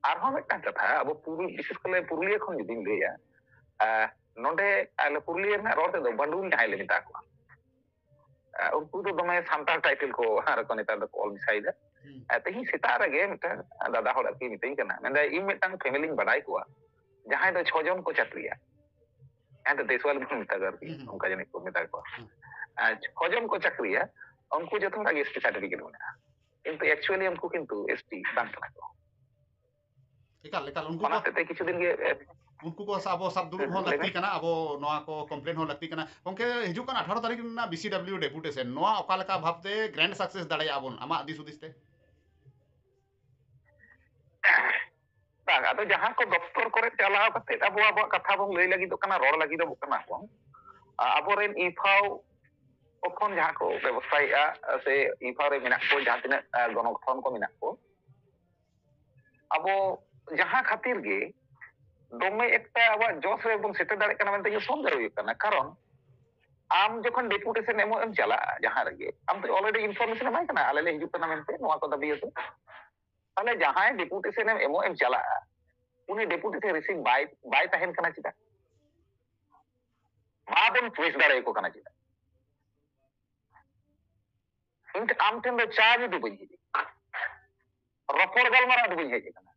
ᱟᱨᱦᱚᱸ ᱢᱤᱫᱴᱟᱝ ᱠᱟᱛᱷᱟ, ᱟᱵᱚ ᱯᱩᱨᱩ-, ᱵᱤᱥᱮᱥ ᱠᱚᱨᱮ ᱯᱩᱨᱩᱞᱤᱭᱟᱹ ᱠᱷᱚᱱ ᱡᱩᱫᱤᱧ ᱞᱟᱹᱭᱟ, ᱟᱸ, ᱱᱚᱰᱮ ᱟᱞᱮ ᱯᱩᱨᱩᱞᱤᱭᱟᱹ ᱨᱮᱱᱟᱜ ᱨᱚᱲ ᱛᱮᱫᱚ ᱵᱟᱹᱱᱰᱩᱞ ᱡᱟᱦᱟᱸᱭ ᱞᱮ ᱢᱮᱛᱟ ᱠᱚᱣᱟ, ᱟᱸ, ᱩᱱᱠᱩ ᱫᱚ ᱫᱚᱢᱮ ᱥᱟᱱᱛᱟᱲ title ᱠᱚ ᱟᱨ ᱠᱚ ᱱᱮᱛᱟᱨ ᱫᱚᱠᱚ ᱚᱞ ᱢᱮᱥᱟᱭᱮᱫᱟ᱾ ᱦᱩᱸ᱾ ᱟᱨ ᱛᱮᱦᱮᱧ ᱥᱮᱛᱟᱜ ᱨᱮᱜᱮ ᱢᱤᱫᱴᱟᱝ ᱫᱟᱫᱟ ᱦᱚᱲ ᱟᱨᱠᱤ ᱢᱤᱛᱟᱹᱧ ᱠᱟᱱᱟ, ᱢᱮᱱᱫᱟᱭ, "ᱤᱧ ᱢᱤᱫᱴᱟᱝ family ᱧ ᱵᱟᱰᱟᱭ ᱠᱚᱣᱟ, ᱡᱟᱦᱟᱸᱭ ᱫᱚ ᱪᱷᱚ ᱡᱚᱱ ᱠᱚ ᱪᱟᱹᱠᱨᱤᱭᱟ, ᱡᱟᱦᱟᱸᱭ ᱫᱚ ᱫᱮᱥᱣᱟᱞ ᱵᱚᱱ ᱢᱮᱛᱟ ᱠᱚᱣᱟ ᱟᱨᱠᱤ, ᱦᱩᱸ, ᱦᱩᱸ᱾ ᱚᱱᱠᱟ ᱡᱟᱹᱱᱤᱡ ᱠᱚ ᱢᱮᱛᱟ ᱠᱚᱣᱟ, ᱦᱩᱸ᱾ ᱟᱨ ᱪᱷᱚ ᱡᱚᱱ ᱠᱚ ᱪᱟᱹᱠᱨᱤᱭᱟ, ᱩᱱᱠᱩ ᱡᱚᱛᱚ ᱦᱚᱲᱟᱜ ᱜᱮ ᱮᱥ ᱴᱤ certificate ᱢᱮᱱᱟᱜᱼᱟ, ᱠᱤᱱᱛᱩ actually ᱩᱱᱠᱩ ᱠᱤᱱᱛᱩ ᱮᱥ ᱴᱤ ᱵᱟᱝ ᱠᱟᱱᱟ ᱠᱚ, ᱮᱠᱟᱞ ᱮᱠᱟᱞ ᱩᱱᱠᱩ ᱚᱱᱟ ᱠᱚ ᱦᱚᱛᱮᱡ ᱛᱮ ᱠᱤᱪᱷᱩ ᱫᱤᱱ ᱜᱮ, ᱮ, ᱩᱱᱠᱩ ᱠᱚ ᱥᱟᱶ ᱟᱵᱚ ᱥᱟᱵ ᱫᱩᱲᱩᱵ ᱦᱚᱸ ᱞᱟᱹᱠᱛᱤ ᱠᱟᱱᱟ, ᱟᱵᱚ ᱱᱚᱣᱟ ᱠᱚ ᱠᱚᱢᱯᱞᱮᱱ ᱦᱚᱸ ᱞᱟᱹᱠᱛᱤ ᱠᱟᱱᱟ᱾ ᱜᱚᱢᱠᱮ, ᱦᱤᱡᱩᱜ ᱠᱟᱱ ᱟᱴᱷᱟᱨᱚ ᱛᱟᱹᱨᱤᱠᱷ ᱨᱮᱱᱟᱜ ᱵᱤᱥᱤᱰᱟᱵᱞᱤᱭᱩ ᱰᱮᱯᱩᱴᱮᱥᱚᱱ, ᱱᱚᱣᱟ ᱚᱠᱟ ᱞᱮᱠᱟ ᱵᱷᱟᱵᱛᱮ ᱜᱨᱮᱱᱰ ᱥᱟᱠᱥᱮᱥ ᱫᱟᱲᱮᱭᱟᱜᱼᱟ ᱵᱚᱱ, ᱟᱢᱟᱜ ᱫᱤᱥ ᱦᱩᱫᱤᱥ ᱛᱮ? ᱵᱟᱝ, ᱟᱫᱚ ᱡᱟᱦᱟᱸ ᱠᱚ ᱫᱚᱯᱛᱚᱨ ᱠᱚᱨᱮ ᱪᱟᱞᱟᱣ ᱠᱟᱛᱮ ᱟᱵᱚ ᱟᱵᱚᱣᱟᱜ ᱠᱟᱛᱷᱟ ᱵᱚᱱ ᱞᱟᱹᱭ ᱞᱟᱹᱜᱤᱫᱚᱜ ᱠᱟᱱᱟ, ᱨᱚᱲ ᱞᱟᱹᱜᱤᱫᱚᱜ ᱠᱟᱱᱟ ᱵᱚᱱ, ᱟ-, ᱟᱵᱚᱨᱮᱱ ᱤᱯᱷᱟᱣ ᱠᱷᱚᱱ ᱡᱟᱦᱟᱸ ᱠᱚ ᱵᱮᱵᱚᱥᱛᱷᱟᱭᱮᱫᱼᱟ, ᱥᱮ ᱤᱯᱷᱟᱣ ᱨᱮ ᱢᱮᱱᱟᱜ ᱠᱚ ᱡᱟᱦᱟᱸ ᱛᱤᱱᱟᱹᱜ, ᱟ, ᱜᱚᱱᱚᱜᱚᱴᱷᱚᱱ ᱠᱚ ᱢᱮᱱᱟᱜ ᱠᱚ, ᱟᱵᱚ ᱡᱟᱦᱟᱸ ᱠᱷᱟᱹᱛᱤᱨ ᱜᱮ ᱫᱚᱢᱮ ᱮᱠᱴᱟ ᱟᱵᱚᱣᱟᱜ ᱡᱚᱥ ᱨᱮ ᱵᱚᱱ ᱥᱮᱴᱮᱨ ᱫᱟᱲᱮᱭᱟᱜ ᱠᱟᱱᱟ ᱢᱮᱱᱛᱮ ᱤᱧᱟᱹᱜ ᱥᱚᱱᱫᱮᱦ ᱦᱩᱭᱩᱜ ᱠᱟᱱᱟ᱾ ᱠᱟᱨᱚᱱ ᱟᱢ ᱡᱚᱠᱷᱚᱱ ᱰᱮᱯᱩᱴᱮᱥᱚᱱ ᱮᱢᱚᱜ ᱮᱢ ᱪᱟᱞᱟᱜᱼᱟ ᱡᱟᱦᱟᱸ ᱨᱮᱜᱮ, ᱟᱢ ᱫᱚ ᱚᱞᱨᱮᱰᱤ ᱤᱱᱯᱷᱚᱨᱢᱮᱥᱚᱱ ᱮᱢᱟᱭ ᱠᱟᱱᱟ, ᱟᱞᱮ ᱞᱮ ᱦᱤᱡᱩᱜ ᱠᱟᱱᱟ ᱢᱮᱱᱛᱮ ᱱᱚᱣᱟ ᱠᱚ ᱫᱟᱹᱵᱤ ᱟᱛᱮ᱾ ᱛᱟᱦᱞᱮ ᱡᱟᱦᱟᱸᱭ ᱰᱮᱯᱩᱴᱮᱥᱚᱱ ᱮᱢ ᱮᱢᱚᱜ ᱮᱢ ᱪᱟᱞᱟᱜᱼᱟ, ᱩᱱᱤ ᱰᱮᱯᱩᱴᱮᱥᱚᱱ ᱨᱤᱥᱤᱵᱷ ᱵᱟᱭ, ᱵᱟᱭ ᱛᱟᱦᱮᱱ ᱠᱟᱱᱟ ᱪᱮᱫᱟᱜ? ᱵᱟᱵᱚᱱ ᱯᱨᱮᱥ ᱫᱟᱲᱮᱭᱟᱠᱚ ᱠᱟᱱᱟ ᱪᱮᱫᱟᱜ? ᱤᱧ ᱴᱷᱮᱱ, ᱟᱢ ᱴᱷᱮᱱ ᱫᱚ ᱪᱟ ᱧᱩ ᱫᱚ ᱵᱟᱹᱧ ᱦᱮᱡ ᱟᱠᱟᱱᱟ, ᱨᱚᱯᱚᱲ ᱜᱟᱞᱢᱟᱨᱟᱣ ᱫᱚ ᱵᱟᱹᱧ ᱦᱮᱡ ᱟᱠᱟᱱᱟ᱾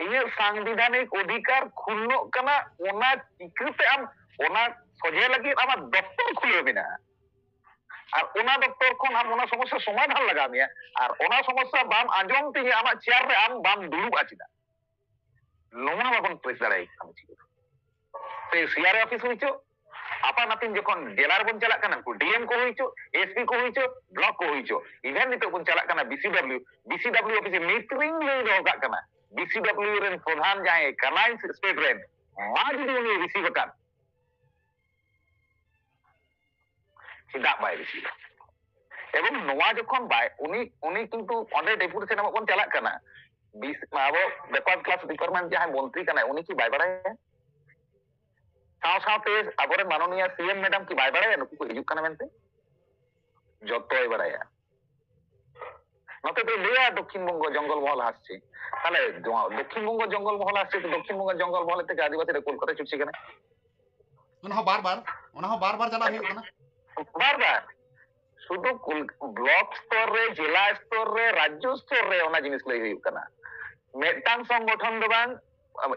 ᱤᱧᱟᱹᱜ ᱥᱟᱝᱵᱤᱫᱷᱟᱱᱤᱠ ᱚᱫᱷᱤᱠᱟᱨ ᱠᱷᱩᱱᱱᱚᱜ ᱠᱟᱱᱟ, ᱚᱱᱟ ᱪᱤᱠᱟᱹᱛᱮ ᱟᱢ ᱚᱱᱟ ᱥᱚᱡᱷᱮ ᱞᱟᱹᱜᱤᱫ ᱟᱢᱟᱜ ᱫᱚᱯᱛᱚᱨ ᱠᱷᱩᱞᱟᱹᱣ ᱢᱮᱱᱟᱜᱼᱟ, ᱟᱨ ᱚᱱᱟ ᱫᱚᱯᱛᱚᱨ ᱠᱷᱚᱱ ᱟᱢ ᱚᱱᱟ ᱥᱚᱢᱚᱥᱥᱟ ᱥᱚᱢᱟᱫᱷᱟᱱ ᱞᱟᱜᱟᱣ ᱢᱮᱭᱟ, ᱟᱨ ᱚᱱᱟ ᱥᱚᱢᱚᱥᱥᱟ ᱵᱟᱢ ᱟᱸᱡᱚᱢ ᱛᱤᱧᱟᱹ ᱟᱢᱟᱜ ᱪᱮᱭᱟᱨ ᱨᱮ ᱟᱢ ᱵᱟᱢ ᱫᱩᱲᱩᱵᱼᱟ ᱪᱮᱫᱟᱜ? ᱱᱚᱣᱟ ᱵᱟᱵᱚᱱ ᱯᱨᱮᱥ ᱫᱟᱲᱮᱭᱟᱭ ᱠᱟᱱᱟ ᱪᱤᱠᱟᱹᱛᱮ? ᱥᱮ ᱥᱤ ᱟᱨ ᱮ ᱚᱯᱷᱤᱥ ᱦᱩᱭ ᱦᱚᱪᱚ, ᱟᱯᱟᱱ ᱟᱹᱯᱤᱱ ᱡᱚᱠᱷᱚᱱ ᱡᱮᱞᱟ ᱨᱮᱵᱚᱱ ᱪᱟᱞᱟᱜ ᱠᱟᱱᱟ, ᱩᱱᱠᱩ ᱰᱤ ᱮᱢ ᱠᱚ ᱦᱩᱭ ᱦᱚᱪᱚ, ᱮᱥ ᱯᱤ ᱠᱚ ᱦᱩᱭ ᱦᱚᱪᱚ, ᱵᱞᱚᱠ ᱠᱚ ᱦᱩᱭ ᱦᱚᱪᱚ, ᱤᱵᱷᱮᱱ ᱱᱤᱛᱚᱜ ᱵᱚᱱ ᱪᱟᱞᱟᱜ ᱠᱟᱱᱟ B C W, B C W office ᱨᱮ ᱢᱤᱴᱤᱝ ᱞᱟᱹᱭ ᱫᱚᱦᱚ ᱠᱟᱜ ᱠᱟᱱᱟ, ᱵᱤ ᱥᱤ ᱰᱟᱵᱞᱤᱭᱩ ᱨᱮᱱ ᱯᱨᱚᱫᱷᱟᱱ ᱡᱟᱦᱟᱸᱭ ᱠᱟᱱᱟᱭ ᱥᱴᱮᱴ ᱨᱮᱱ, ᱢᱟ ᱡᱩᱫᱤ ᱩᱱᱤ ᱨᱤᱥᱤᱵᱷ ᱟᱠᱟᱫ, ᱪᱮᱫᱟᱜ ᱵᱟᱭ ᱨᱤᱥᱤᱵᱷᱟ? ᱮᱵᱚᱝ ᱱᱚᱣᱟ ᱡᱚᱠᱷᱚᱱ ᱵᱟᱭ, ᱩᱱᱤ, ᱩᱱᱤ ᱠᱤᱱᱛᱩ ᱚᱸᱰᱮ ᱰᱮᱯᱩᱴᱮᱥᱚᱱ ᱮᱢᱚᱜ ᱵᱚᱱ ᱪᱟᱞᱟᱜ ᱠᱟᱱᱟ, ᱵᱤᱥ-, ᱟᱵᱚ ᱵᱮᱠᱣᱟᱨᱰ ᱠᱞᱟᱥ ᱰᱤᱯᱟᱨᱴᱢᱮᱱᱴ ᱡᱟᱦᱟᱸᱭ ᱢᱚᱱᱛᱨᱤ ᱠᱟᱱᱟᱭ, ᱩᱱᱤ ᱠᱤ ᱵᱟᱭ ᱵᱟᱲᱟᱭᱟ? ᱥᱟᱶ ᱥᱟᱶᱛᱮ ᱟᱵᱚᱨᱮᱱ ᱢᱟᱱᱚᱱᱤᱭᱟ ᱥᱤ ᱮᱢ ᱢᱮᱰᱟᱢ ᱠᱤ ᱵᱟᱭ ᱵᱟᱲᱟᱭᱟ ᱱᱩᱠᱩ ᱠᱚ ᱦᱤᱡᱩᱜ ᱠᱟᱱᱟ ᱢᱮᱱᱛᱮ? ᱡᱚᱛᱚᱭ ᱵᱟᱲᱟᱭᱟ᱾ ᱱᱚᱛᱮ ᱫᱚᱭ ᱞᱟᱹᱭᱟ ᱫᱚᱠᱠᱷᱤᱱ ᱵᱚᱝᱜᱚ ᱡᱚᱝᱜᱚᱞ ᱢᱚᱦᱚᱞ ᱦᱟᱥᱪᱮ᱾ ᱛᱟᱦᱞᱮ ᱱᱚᱣᱟ ᱫᱚᱠᱠᱷᱤᱱ ᱵᱚᱝᱜᱚ ᱡᱚᱝᱜᱚᱞ ᱢᱚᱦᱚᱞ ᱦᱟᱥᱪᱮ, ᱫᱚᱠᱠᱷᱤᱱ ᱵᱚᱝᱜᱚ ᱡᱚᱝᱜᱚᱞ ᱢᱚᱦᱚᱞ ᱛᱮᱜᱮ ᱟᱹᱫᱤᱵᱟᱹᱥᱤ ᱨᱮ ᱠᱳᱞᱠᱟᱛᱟ ᱪᱩᱠᱛᱤ ᱠᱟᱱᱟ᱾ ᱚᱱᱟ ᱦᱚᱸ ᱵᱟᱨ ᱵᱟᱨ, ᱚᱱᱟ ᱦᱚᱸ ᱵᱟᱨ ᱵᱟᱨ ᱪᱟᱞᱟᱜ ᱦᱩᱭᱩᱜ ᱠᱟᱱᱟ᱾ ᱵᱟᱨ ᱵᱟᱨ᱾ ᱥᱩᱫᱷᱩ ᱠᱩᱞ-, ᱵᱞᱚᱠ ᱥᱛᱚᱨ ᱨᱮ, ᱡᱮᱞᱟ ᱥᱛᱚᱨ ᱨᱮ, ᱨᱟᱡᱽᱡᱚ ᱥᱛᱚᱨ ᱨᱮ ᱚᱱᱟ ᱡᱤᱱᱤᱥ ᱞᱟᱹᱭ ᱦᱩᱭᱩᱜ ᱠᱟᱱᱟ᱾ ᱢᱤᱫᱴᱟᱝ ᱥᱚᱝᱜᱚᱴᱷᱚᱱ ᱫᱚ ᱵᱟᱝ,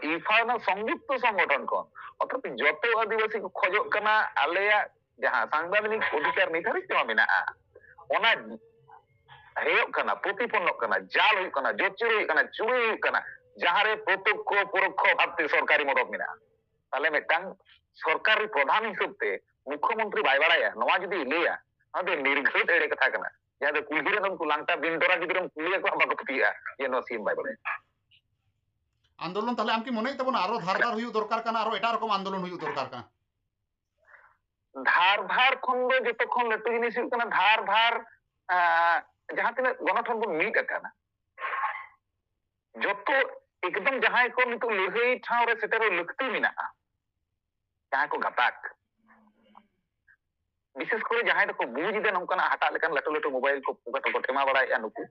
ᱤᱯᱷᱟ ᱨᱮᱱᱟᱜ ᱥᱚᱝᱭᱩᱠᱛᱚ ᱥᱚᱝᱜᱚᱴᱷᱚᱱ ᱠᱷᱚᱱ᱾ ᱚᱛᱷᱚᱪᱚ ᱡᱚᱛᱚ ᱟᱹᱫᱤᱵᱟᱹᱥᱤ ᱠᱚ ᱠᱷᱚᱡᱚᱜ ᱠᱟᱱᱟ ᱟᱞᱮᱭᱟᱜ ᱡᱟᱦᱟᱸ ᱥᱟᱝᱵᱤᱫᱷᱟᱱᱤᱠ ᱚᱫᱷᱤᱠᱟᱨ ᱱᱤᱨᱫᱷᱟᱨᱤᱛ ᱛᱮᱢᱟ ᱢᱮᱱᱟᱜᱼᱟ, ᱚᱱᱟ ᱦᱮᱭᱚᱜ ᱠᱟᱱᱟ, ᱯᱨᱚᱛᱤᱯᱚᱱᱱᱚᱜ ᱠᱟᱱᱟ, ᱡᱟᱞ ᱦᱩᱭᱩᱜ ᱠᱟᱱᱟ, ᱡᱳᱨ ᱪᱩᱨᱤ ᱦᱩᱭᱩᱜ ᱠᱟᱱᱟ, ᱪᱩᱨᱤ ᱦᱩᱭᱩᱜ ᱠᱟᱱᱟ᱾ ᱡᱟᱦᱟᱸᱨᱮ ᱯᱨᱚᱛᱚᱠᱠᱷᱚ ᱯᱚᱨᱚᱠᱠᱷᱚ ᱵᱷᱟᱵᱛᱮ ᱥᱚᱨᱠᱟᱨᱤ ᱢᱚᱫᱚᱫ ᱢᱮᱱᱟᱜᱼᱟ᱾ ᱛᱟᱦᱞᱮ ᱢᱤᱫᱴᱟᱝ ᱥᱚᱨᱠᱟᱨᱤ ᱯᱨᱚᱫᱷᱟᱱ ᱦᱤᱥᱟᱹᱵ ᱛᱮ ᱢᱩᱠᱷᱭᱚᱢᱚᱱᱛᱨᱤ ᱵᱟᱭ ᱵᱟᱲᱟᱭᱟ, ᱱᱚᱣᱟ ᱡᱩᱫᱤ ᱞᱟᱹᱭᱟ, ᱱᱚᱣᱟ ᱫᱚ ᱱᱤᱨᱜᱷᱟᱹᱴ ᱮᱲᱮ ᱠᱟᱛᱷᱟ ᱠᱟᱱᱟ᱾ ᱡᱟᱦᱟᱸ ᱫᱚ ᱠᱩᱞᱦᱤ ᱨᱮᱱ ᱩᱱᱠᱩ ᱞᱟᱝᱴᱟ ᱵᱤᱱ ᱛᱚᱨᱟ ᱜᱤᱫᱽᱨᱟᱹᱢ ᱠᱩᱞᱤᱭᱟᱠᱚᱣᱟ, ᱵᱟᱠᱚ ᱯᱟᱹᱛᱭᱟᱹᱜᱼᱟ ᱡᱮ ᱱᱚᱣᱟ ᱥᱤ ᱮᱢ ᱵᱟᱭ ᱵᱟᱲᱟᱭᱟ᱾ ᱟᱱᱫᱳᱞᱚᱱ ᱛᱟᱦᱞᱮ ᱟᱢ ᱠᱤ ᱢᱚᱱᱮᱭᱮᱫ ᱛᱟᱵᱚᱱᱟ ᱟᱨᱚ ᱫᱷᱟᱨ ᱫᱷᱟᱨ ᱦᱩᱭᱩᱜ ᱫᱚᱨᱠᱟᱨ ᱠᱟᱱᱟ, ᱟᱨᱚ ᱮᱴᱟᱜ ᱨᱚᱠᱚᱢ ᱟᱱᱫᱳᱞᱚᱱ ᱦᱩᱭᱩᱜ ᱫᱚᱨᱠᱟᱨ ᱠᱟᱱᱟ? ᱫᱷᱟᱨ ᱫᱷᱟᱨ ᱠᱷᱚᱱ ᱫᱚ ᱡᱚᱛᱚ ᱠᱷᱚᱱ ᱞᱟᱹᱴᱩ ᱡᱤᱱᱤᱥ ᱦᱩᱭᱩᱜ ᱠᱟᱱᱟ ᱫᱷᱟᱨ ᱫᱷᱟᱨ, ᱟᱸ, ᱡᱟᱦᱟᱸ ᱛᱤᱱᱟᱹᱜ ᱜᱚᱱᱚᱴᱷᱚᱱ ᱵᱚᱱ ᱢᱤᱫ ᱟᱠᱟᱱᱟ, ᱡᱚᱛᱚ ᱮᱠᱫᱚᱢ ᱡᱟᱦᱟᱸᱭ ᱠᱚ ᱱᱤᱛᱚᱜ ᱞᱟᱹᱲᱦᱟᱹᱭ ᱴᱷᱟᱶ ᱨᱮ ᱥᱮᱴᱮᱨᱚᱜ ᱞᱟᱹᱠᱛᱤ ᱢᱮᱱᱟᱜᱼᱟ, ᱡᱟᱦᱟᱸᱭ ᱠᱚ ᱜᱟᱛᱟᱠ, ᱵᱤᱥᱮᱥ ᱠᱚᱨᱮ ᱡᱟᱦᱟᱸᱭ ᱫᱚᱠᱚ ᱵᱩᱡᱽ ᱮᱫᱟ ᱱᱚᱝᱠᱟᱱᱟᱜ ᱦᱟᱴᱟᱜ ᱞᱮᱠᱟᱱ ᱞᱟᱹᱴᱩ ᱞᱟᱹᱴᱩ ᱢᱳᱵᱟᱭᱤᱞ ᱠᱚ ᱯᱚᱠᱮᱴ ᱨᱮᱠᱚ ᱴᱷᱮᱢᱟ ᱵᱟᱲᱟᱭᱮᱫᱼᱟ ᱱᱩᱠᱩ᱾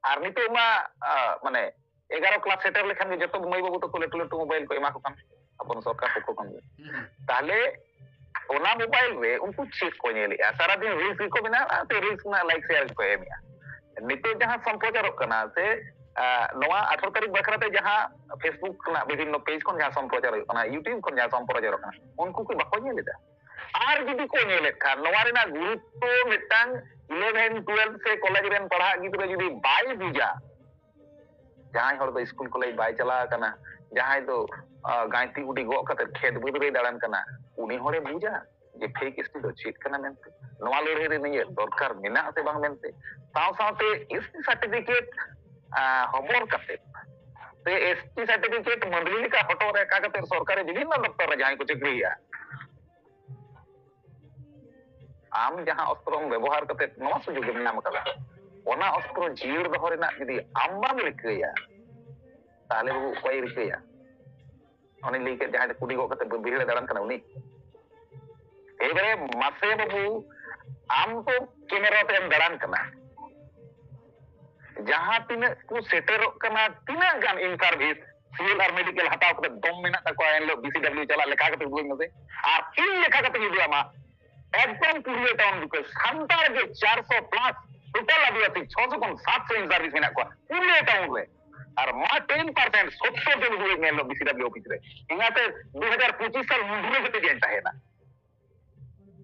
ᱟᱨ ᱱᱤᱛᱚᱜ ᱢᱟ, ᱟ, ᱢᱟᱱᱮ ᱮᱜᱟᱨᱚ ᱠᱞᱟᱥ ᱥᱮᱴᱮᱨ ᱞᱮᱠᱷᱟᱱ ᱜᱮ ᱡᱚᱛᱚ ᱢᱟᱹᱭ ᱵᱟᱹᱵᱩ ᱛᱟᱠᱚ ᱞᱟᱹᱴᱩ ᱞᱟᱹᱴᱩ ᱢᱳᱵᱟᱭᱤᱞ ᱠᱚ ᱮᱢᱟ ᱠᱚ ᱠᱟᱱ ᱟᱵᱚ ᱥᱚᱨᱠᱟᱨ ᱯᱚᱠᱷᱚ ᱠᱷᱚᱱ ᱜᱮ᱾ ᱛᱟᱦᱞᱮ ᱚᱱᱟ ᱢᱳᱵᱟᱭᱤᱞ ᱨᱮ ᱩᱱᱠᱩ ᱪᱮᱫ ᱠᱚ ᱧᱮᱞᱮᱫᱼᱟ? ᱥᱟᱨᱟᱫᱤᱱ ᱨᱤᱞᱥ ᱜᱮᱠᱚ ᱵᱮᱱᱟᱣᱮᱫᱼᱟ, ᱥᱮ ᱨᱤᱞᱥ ᱨᱮᱱᱟᱜ ᱞᱟᱭᱤᱠ ᱥᱮᱭᱟᱨ ᱜᱮᱠᱚ ᱮᱢᱮᱫᱼᱟ? ᱱᱤᱛᱚᱜ ᱡᱟᱦᱟᱸ ᱥᱚᱢᱯᱨᱚᱪᱟᱨᱚᱜ ᱠᱟᱱᱟ ᱥᱮ, ᱟ, ᱱᱚᱣᱟ ᱟᱴᱷᱨᱚ ᱛᱟᱹᱨᱤᱠᱷ ᱵᱟᱠᱷᱨᱟ ᱛᱮ ᱡᱟᱦᱟᱸ Facebook ᱨᱮᱱᱟᱜ ᱵᱤᱵᱷᱤᱱᱱᱚ ᱯᱮᱡᱽ ᱠᱷᱚᱱ ᱡᱟᱦᱟᱸ ᱥᱚᱢᱯᱨᱚᱪᱟᱨ ᱦᱩᱭᱩᱜ ᱠᱟᱱᱟ, YouTube ᱠᱷᱚᱱ ᱡᱟᱦᱟᱸ ᱥᱚᱢᱯᱨᱚᱪᱟᱨᱚᱜ ᱠᱟᱱᱟ, ᱩᱱᱠᱩ ᱠᱤ ᱵᱟᱠᱚ ᱧᱮᱞ ᱮᱫᱟ? ᱟᱨ ᱡᱩᱫᱤ ᱠᱚ ᱧᱮᱞᱮᱫ ᱠᱷᱟᱱ, ᱱᱚᱣᱟ ᱨᱮᱱᱟᱜ ᱜᱩᱨᱩᱛᱛᱚ ᱢᱤᱫᱴᱟᱝ ᱤᱞᱮᱵᱷᱮᱱ, ᱴᱩᱭᱮᱞᱵᱷ ᱥᱮ ᱠᱚᱞᱮᱡᱽ ᱨᱮᱱ ᱯᱟᱲᱦᱟᱜ ᱜᱤᱫᱽᱨᱟᱹ ᱡᱩᱫᱤ ᱵᱟᱭ ᱵᱩᱡᱟ, ᱡᱟᱦᱟᱸᱭ ᱦᱚᱲ ᱫᱚ ᱥᱠᱩᱞ ᱠᱚᱞᱮᱡᱽ ᱵᱟᱭ ᱪᱟᱞᱟᱣ ᱟᱠᱟᱱᱟ, ᱡᱟᱦᱟᱸᱭ ᱫᱚ, ᱟ, ᱜᱟᱸᱭᱛᱤ ᱩᱰᱤ ᱜᱚᱜ ᱠᱟᱛᱮ ᱠᱷᱮᱛ ᱵᱟᱹᱫᱽ ᱨᱮᱭ ᱫᱟᱬᱟᱱ ᱠᱟᱱᱟ, ᱩᱱᱤ ᱦᱚᱲᱮ ᱵᱩᱡᱟ ᱡᱮ ᱯᱷᱮᱠ ᱮᱥᱴᱤ ᱫᱚ ᱪᱮᱫ ᱠᱟᱱᱟ ᱢᱮᱱᱛᱮ, ᱱᱚᱣᱟ ᱞᱟᱹᱲᱦᱟᱹᱭ ᱨᱮ ᱱᱤᱭᱟᱹ ᱫᱚᱨᱠᱟᱨ ᱢᱮᱱᱟᱜ ᱥᱮ ᱵᱟᱝ ᱢᱮᱱᱛᱮ᱾ ᱥᱟᱶ ᱥᱟᱶᱛᱮ ᱮᱥᱴᱤ ᱥᱟᱨᱴᱤᱯᱷᱤᱠᱮᱴ, ᱟ, ᱦᱚᱵᱚᱨ ᱠᱟᱛᱮ ᱥᱮ ᱮᱥᱴᱤ ᱥᱟᱨᱴᱤᱯᱷᱤᱠᱮᱴ ᱢᱟᱹᱱᱰᱞᱤ ᱞᱮᱠᱟ ᱦᱚᱴᱚᱜ ᱨᱮ ᱟᱠᱟ ᱠᱟᱛᱮ ᱥᱚᱨᱠᱟᱨᱤ ᱵᱤᱵᱷᱤᱱᱱᱚ ᱫᱚᱯᱛᱚᱨ ᱨᱮ ᱡᱟᱦᱟᱸᱭ ᱠᱚ ᱪᱟᱹᱠᱨᱤᱭᱮᱫᱼᱟ, ᱟᱢ ᱡᱟᱦᱟᱸ ᱚᱥᱛᱨᱚᱢ ᱵᱮᱵᱚᱦᱟᱨ ᱠᱟᱛᱮ ᱱᱚᱣᱟ ᱥᱩᱡᱳᱜᱽ ᱮᱢ ᱧᱟᱢ ᱟᱠᱟᱫᱟ, ᱚᱱᱟ ᱚᱥᱛᱨᱚ ᱡᱤᱭᱟᱹᱲ ᱫᱚᱦᱚ ᱨᱮᱱᱟᱜ ᱡᱩᱫᱤ ᱟᱢ ᱵᱟᱢ ᱨᱤᱠᱟᱹᱭᱟ, ᱛᱟᱦᱞᱮ ᱵᱟᱹᱵᱩ ᱚᱠᱚᱭᱮ ᱨᱤᱠᱟᱹᱭᱟ? ᱚᱱᱮᱧ ᱞᱟᱹᱭ ᱠᱮᱫ, ᱡᱟᱦᱟᱸᱭ ᱫᱚ ᱠᱩᱰᱤ ᱜᱚᱜ ᱠᱟᱛᱮ ᱵᱟᱹᱫᱽ ᱵᱟᱹᱭᱦᱟᱹᱲ ᱮ ᱫᱟᱬᱟᱱ ᱠᱟᱱᱟ ᱩᱱᱤ᱾ ᱮᱭᱵᱟᱨᱮ ᱢᱟᱥᱮ ᱵᱟᱹᱵᱩ, ᱟᱢ ᱛᱚ ᱠᱮᱢᱮᱨᱟ ᱛᱮᱢ ᱫᱟᱬᱟᱱ ᱠᱟᱱᱟ, ᱡᱟᱦᱟᱸ ᱛᱤᱱᱟᱹᱜ ᱠᱚ ᱥᱮᱴᱮᱨᱚᱜ ᱠᱟᱱᱟ, ᱛᱤᱱᱟᱹᱜ ᱜᱟᱱ ᱤᱱ ᱥᱟᱨᱵᱷᱤᱥ, ᱥᱤᱭᱮᱞ ᱟᱨ ᱢᱮᱰᱤᱠᱮᱞ ᱦᱟᱛᱟᱣ ᱠᱟᱛᱮ ᱫᱚᱢ ᱢᱮᱱᱟᱜ ᱛᱟᱠᱚᱣᱟ, ᱮᱱᱦᱤᱞᱳᱜ ᱵᱤᱥᱤᱰᱟᱵᱞᱤᱭᱩ ᱪᱟᱞᱟᱜ ᱞᱮᱠᱟ ᱠᱟᱛᱮ ᱩᱫᱩᱜ ᱟᱹᱧ ᱢᱮᱥᱮ᱾ ᱟᱨ ᱤᱧ ᱞᱮᱠᱟ ᱠᱟᱛᱮ ᱩᱫᱩᱜ ᱟᱢᱟ, ᱮᱠᱫᱚᱢ ᱯᱩᱨᱩᱞᱤᱭᱟᱹ ᱴᱟᱣᱩᱱ ᱵᱩᱠᱟᱹ ᱥᱟᱱᱛᱟᱲ ᱜᱮ ᱪᱟᱨᱥᱚ ᱯᱞᱟᱥ, ᱴᱳᱴᱟᱞ ᱟᱹᱫᱤᱵᱟᱹᱥᱤ ᱪᱷᱚᱥᱚ ᱠᱷᱚᱱ ᱥᱟᱛᱥᱚ ᱤᱱ ᱥᱟᱨᱵᱷᱤᱥ ᱢᱮᱱᱟᱜ ᱠᱚᱣᱟ ᱯᱩᱨᱩᱞᱤᱭᱟᱹ ᱴᱟᱣᱩᱱ ᱨᱮ᱾ ᱟᱨ ᱢᱟ ᱴᱮᱱ ᱯᱟᱨᱥᱮᱱᱴ ᱥᱚᱛᱛᱚᱨ ᱡᱚᱱ ᱩᱫᱩᱜ ᱟᱹᱧ ᱢᱮ ᱮᱱᱦᱤᱞᱳᱜ ᱵᱤᱥᱤᱰᱟᱵᱞᱤᱭᱩ ᱚᱯᱷᱤᱥ ᱨᱮ᱾ ᱮᱸᱜᱟᱛᱮ, ᱫᱩ ᱦᱟᱡᱟᱨ ᱯᱚᱸᱪᱤᱥ ᱥᱟᱞ ᱢᱩᱱᱰᱨᱟᱹ ᱠᱟᱛᱮ ᱡᱮᱧ ᱛᱟᱦᱮᱱᱟ᱾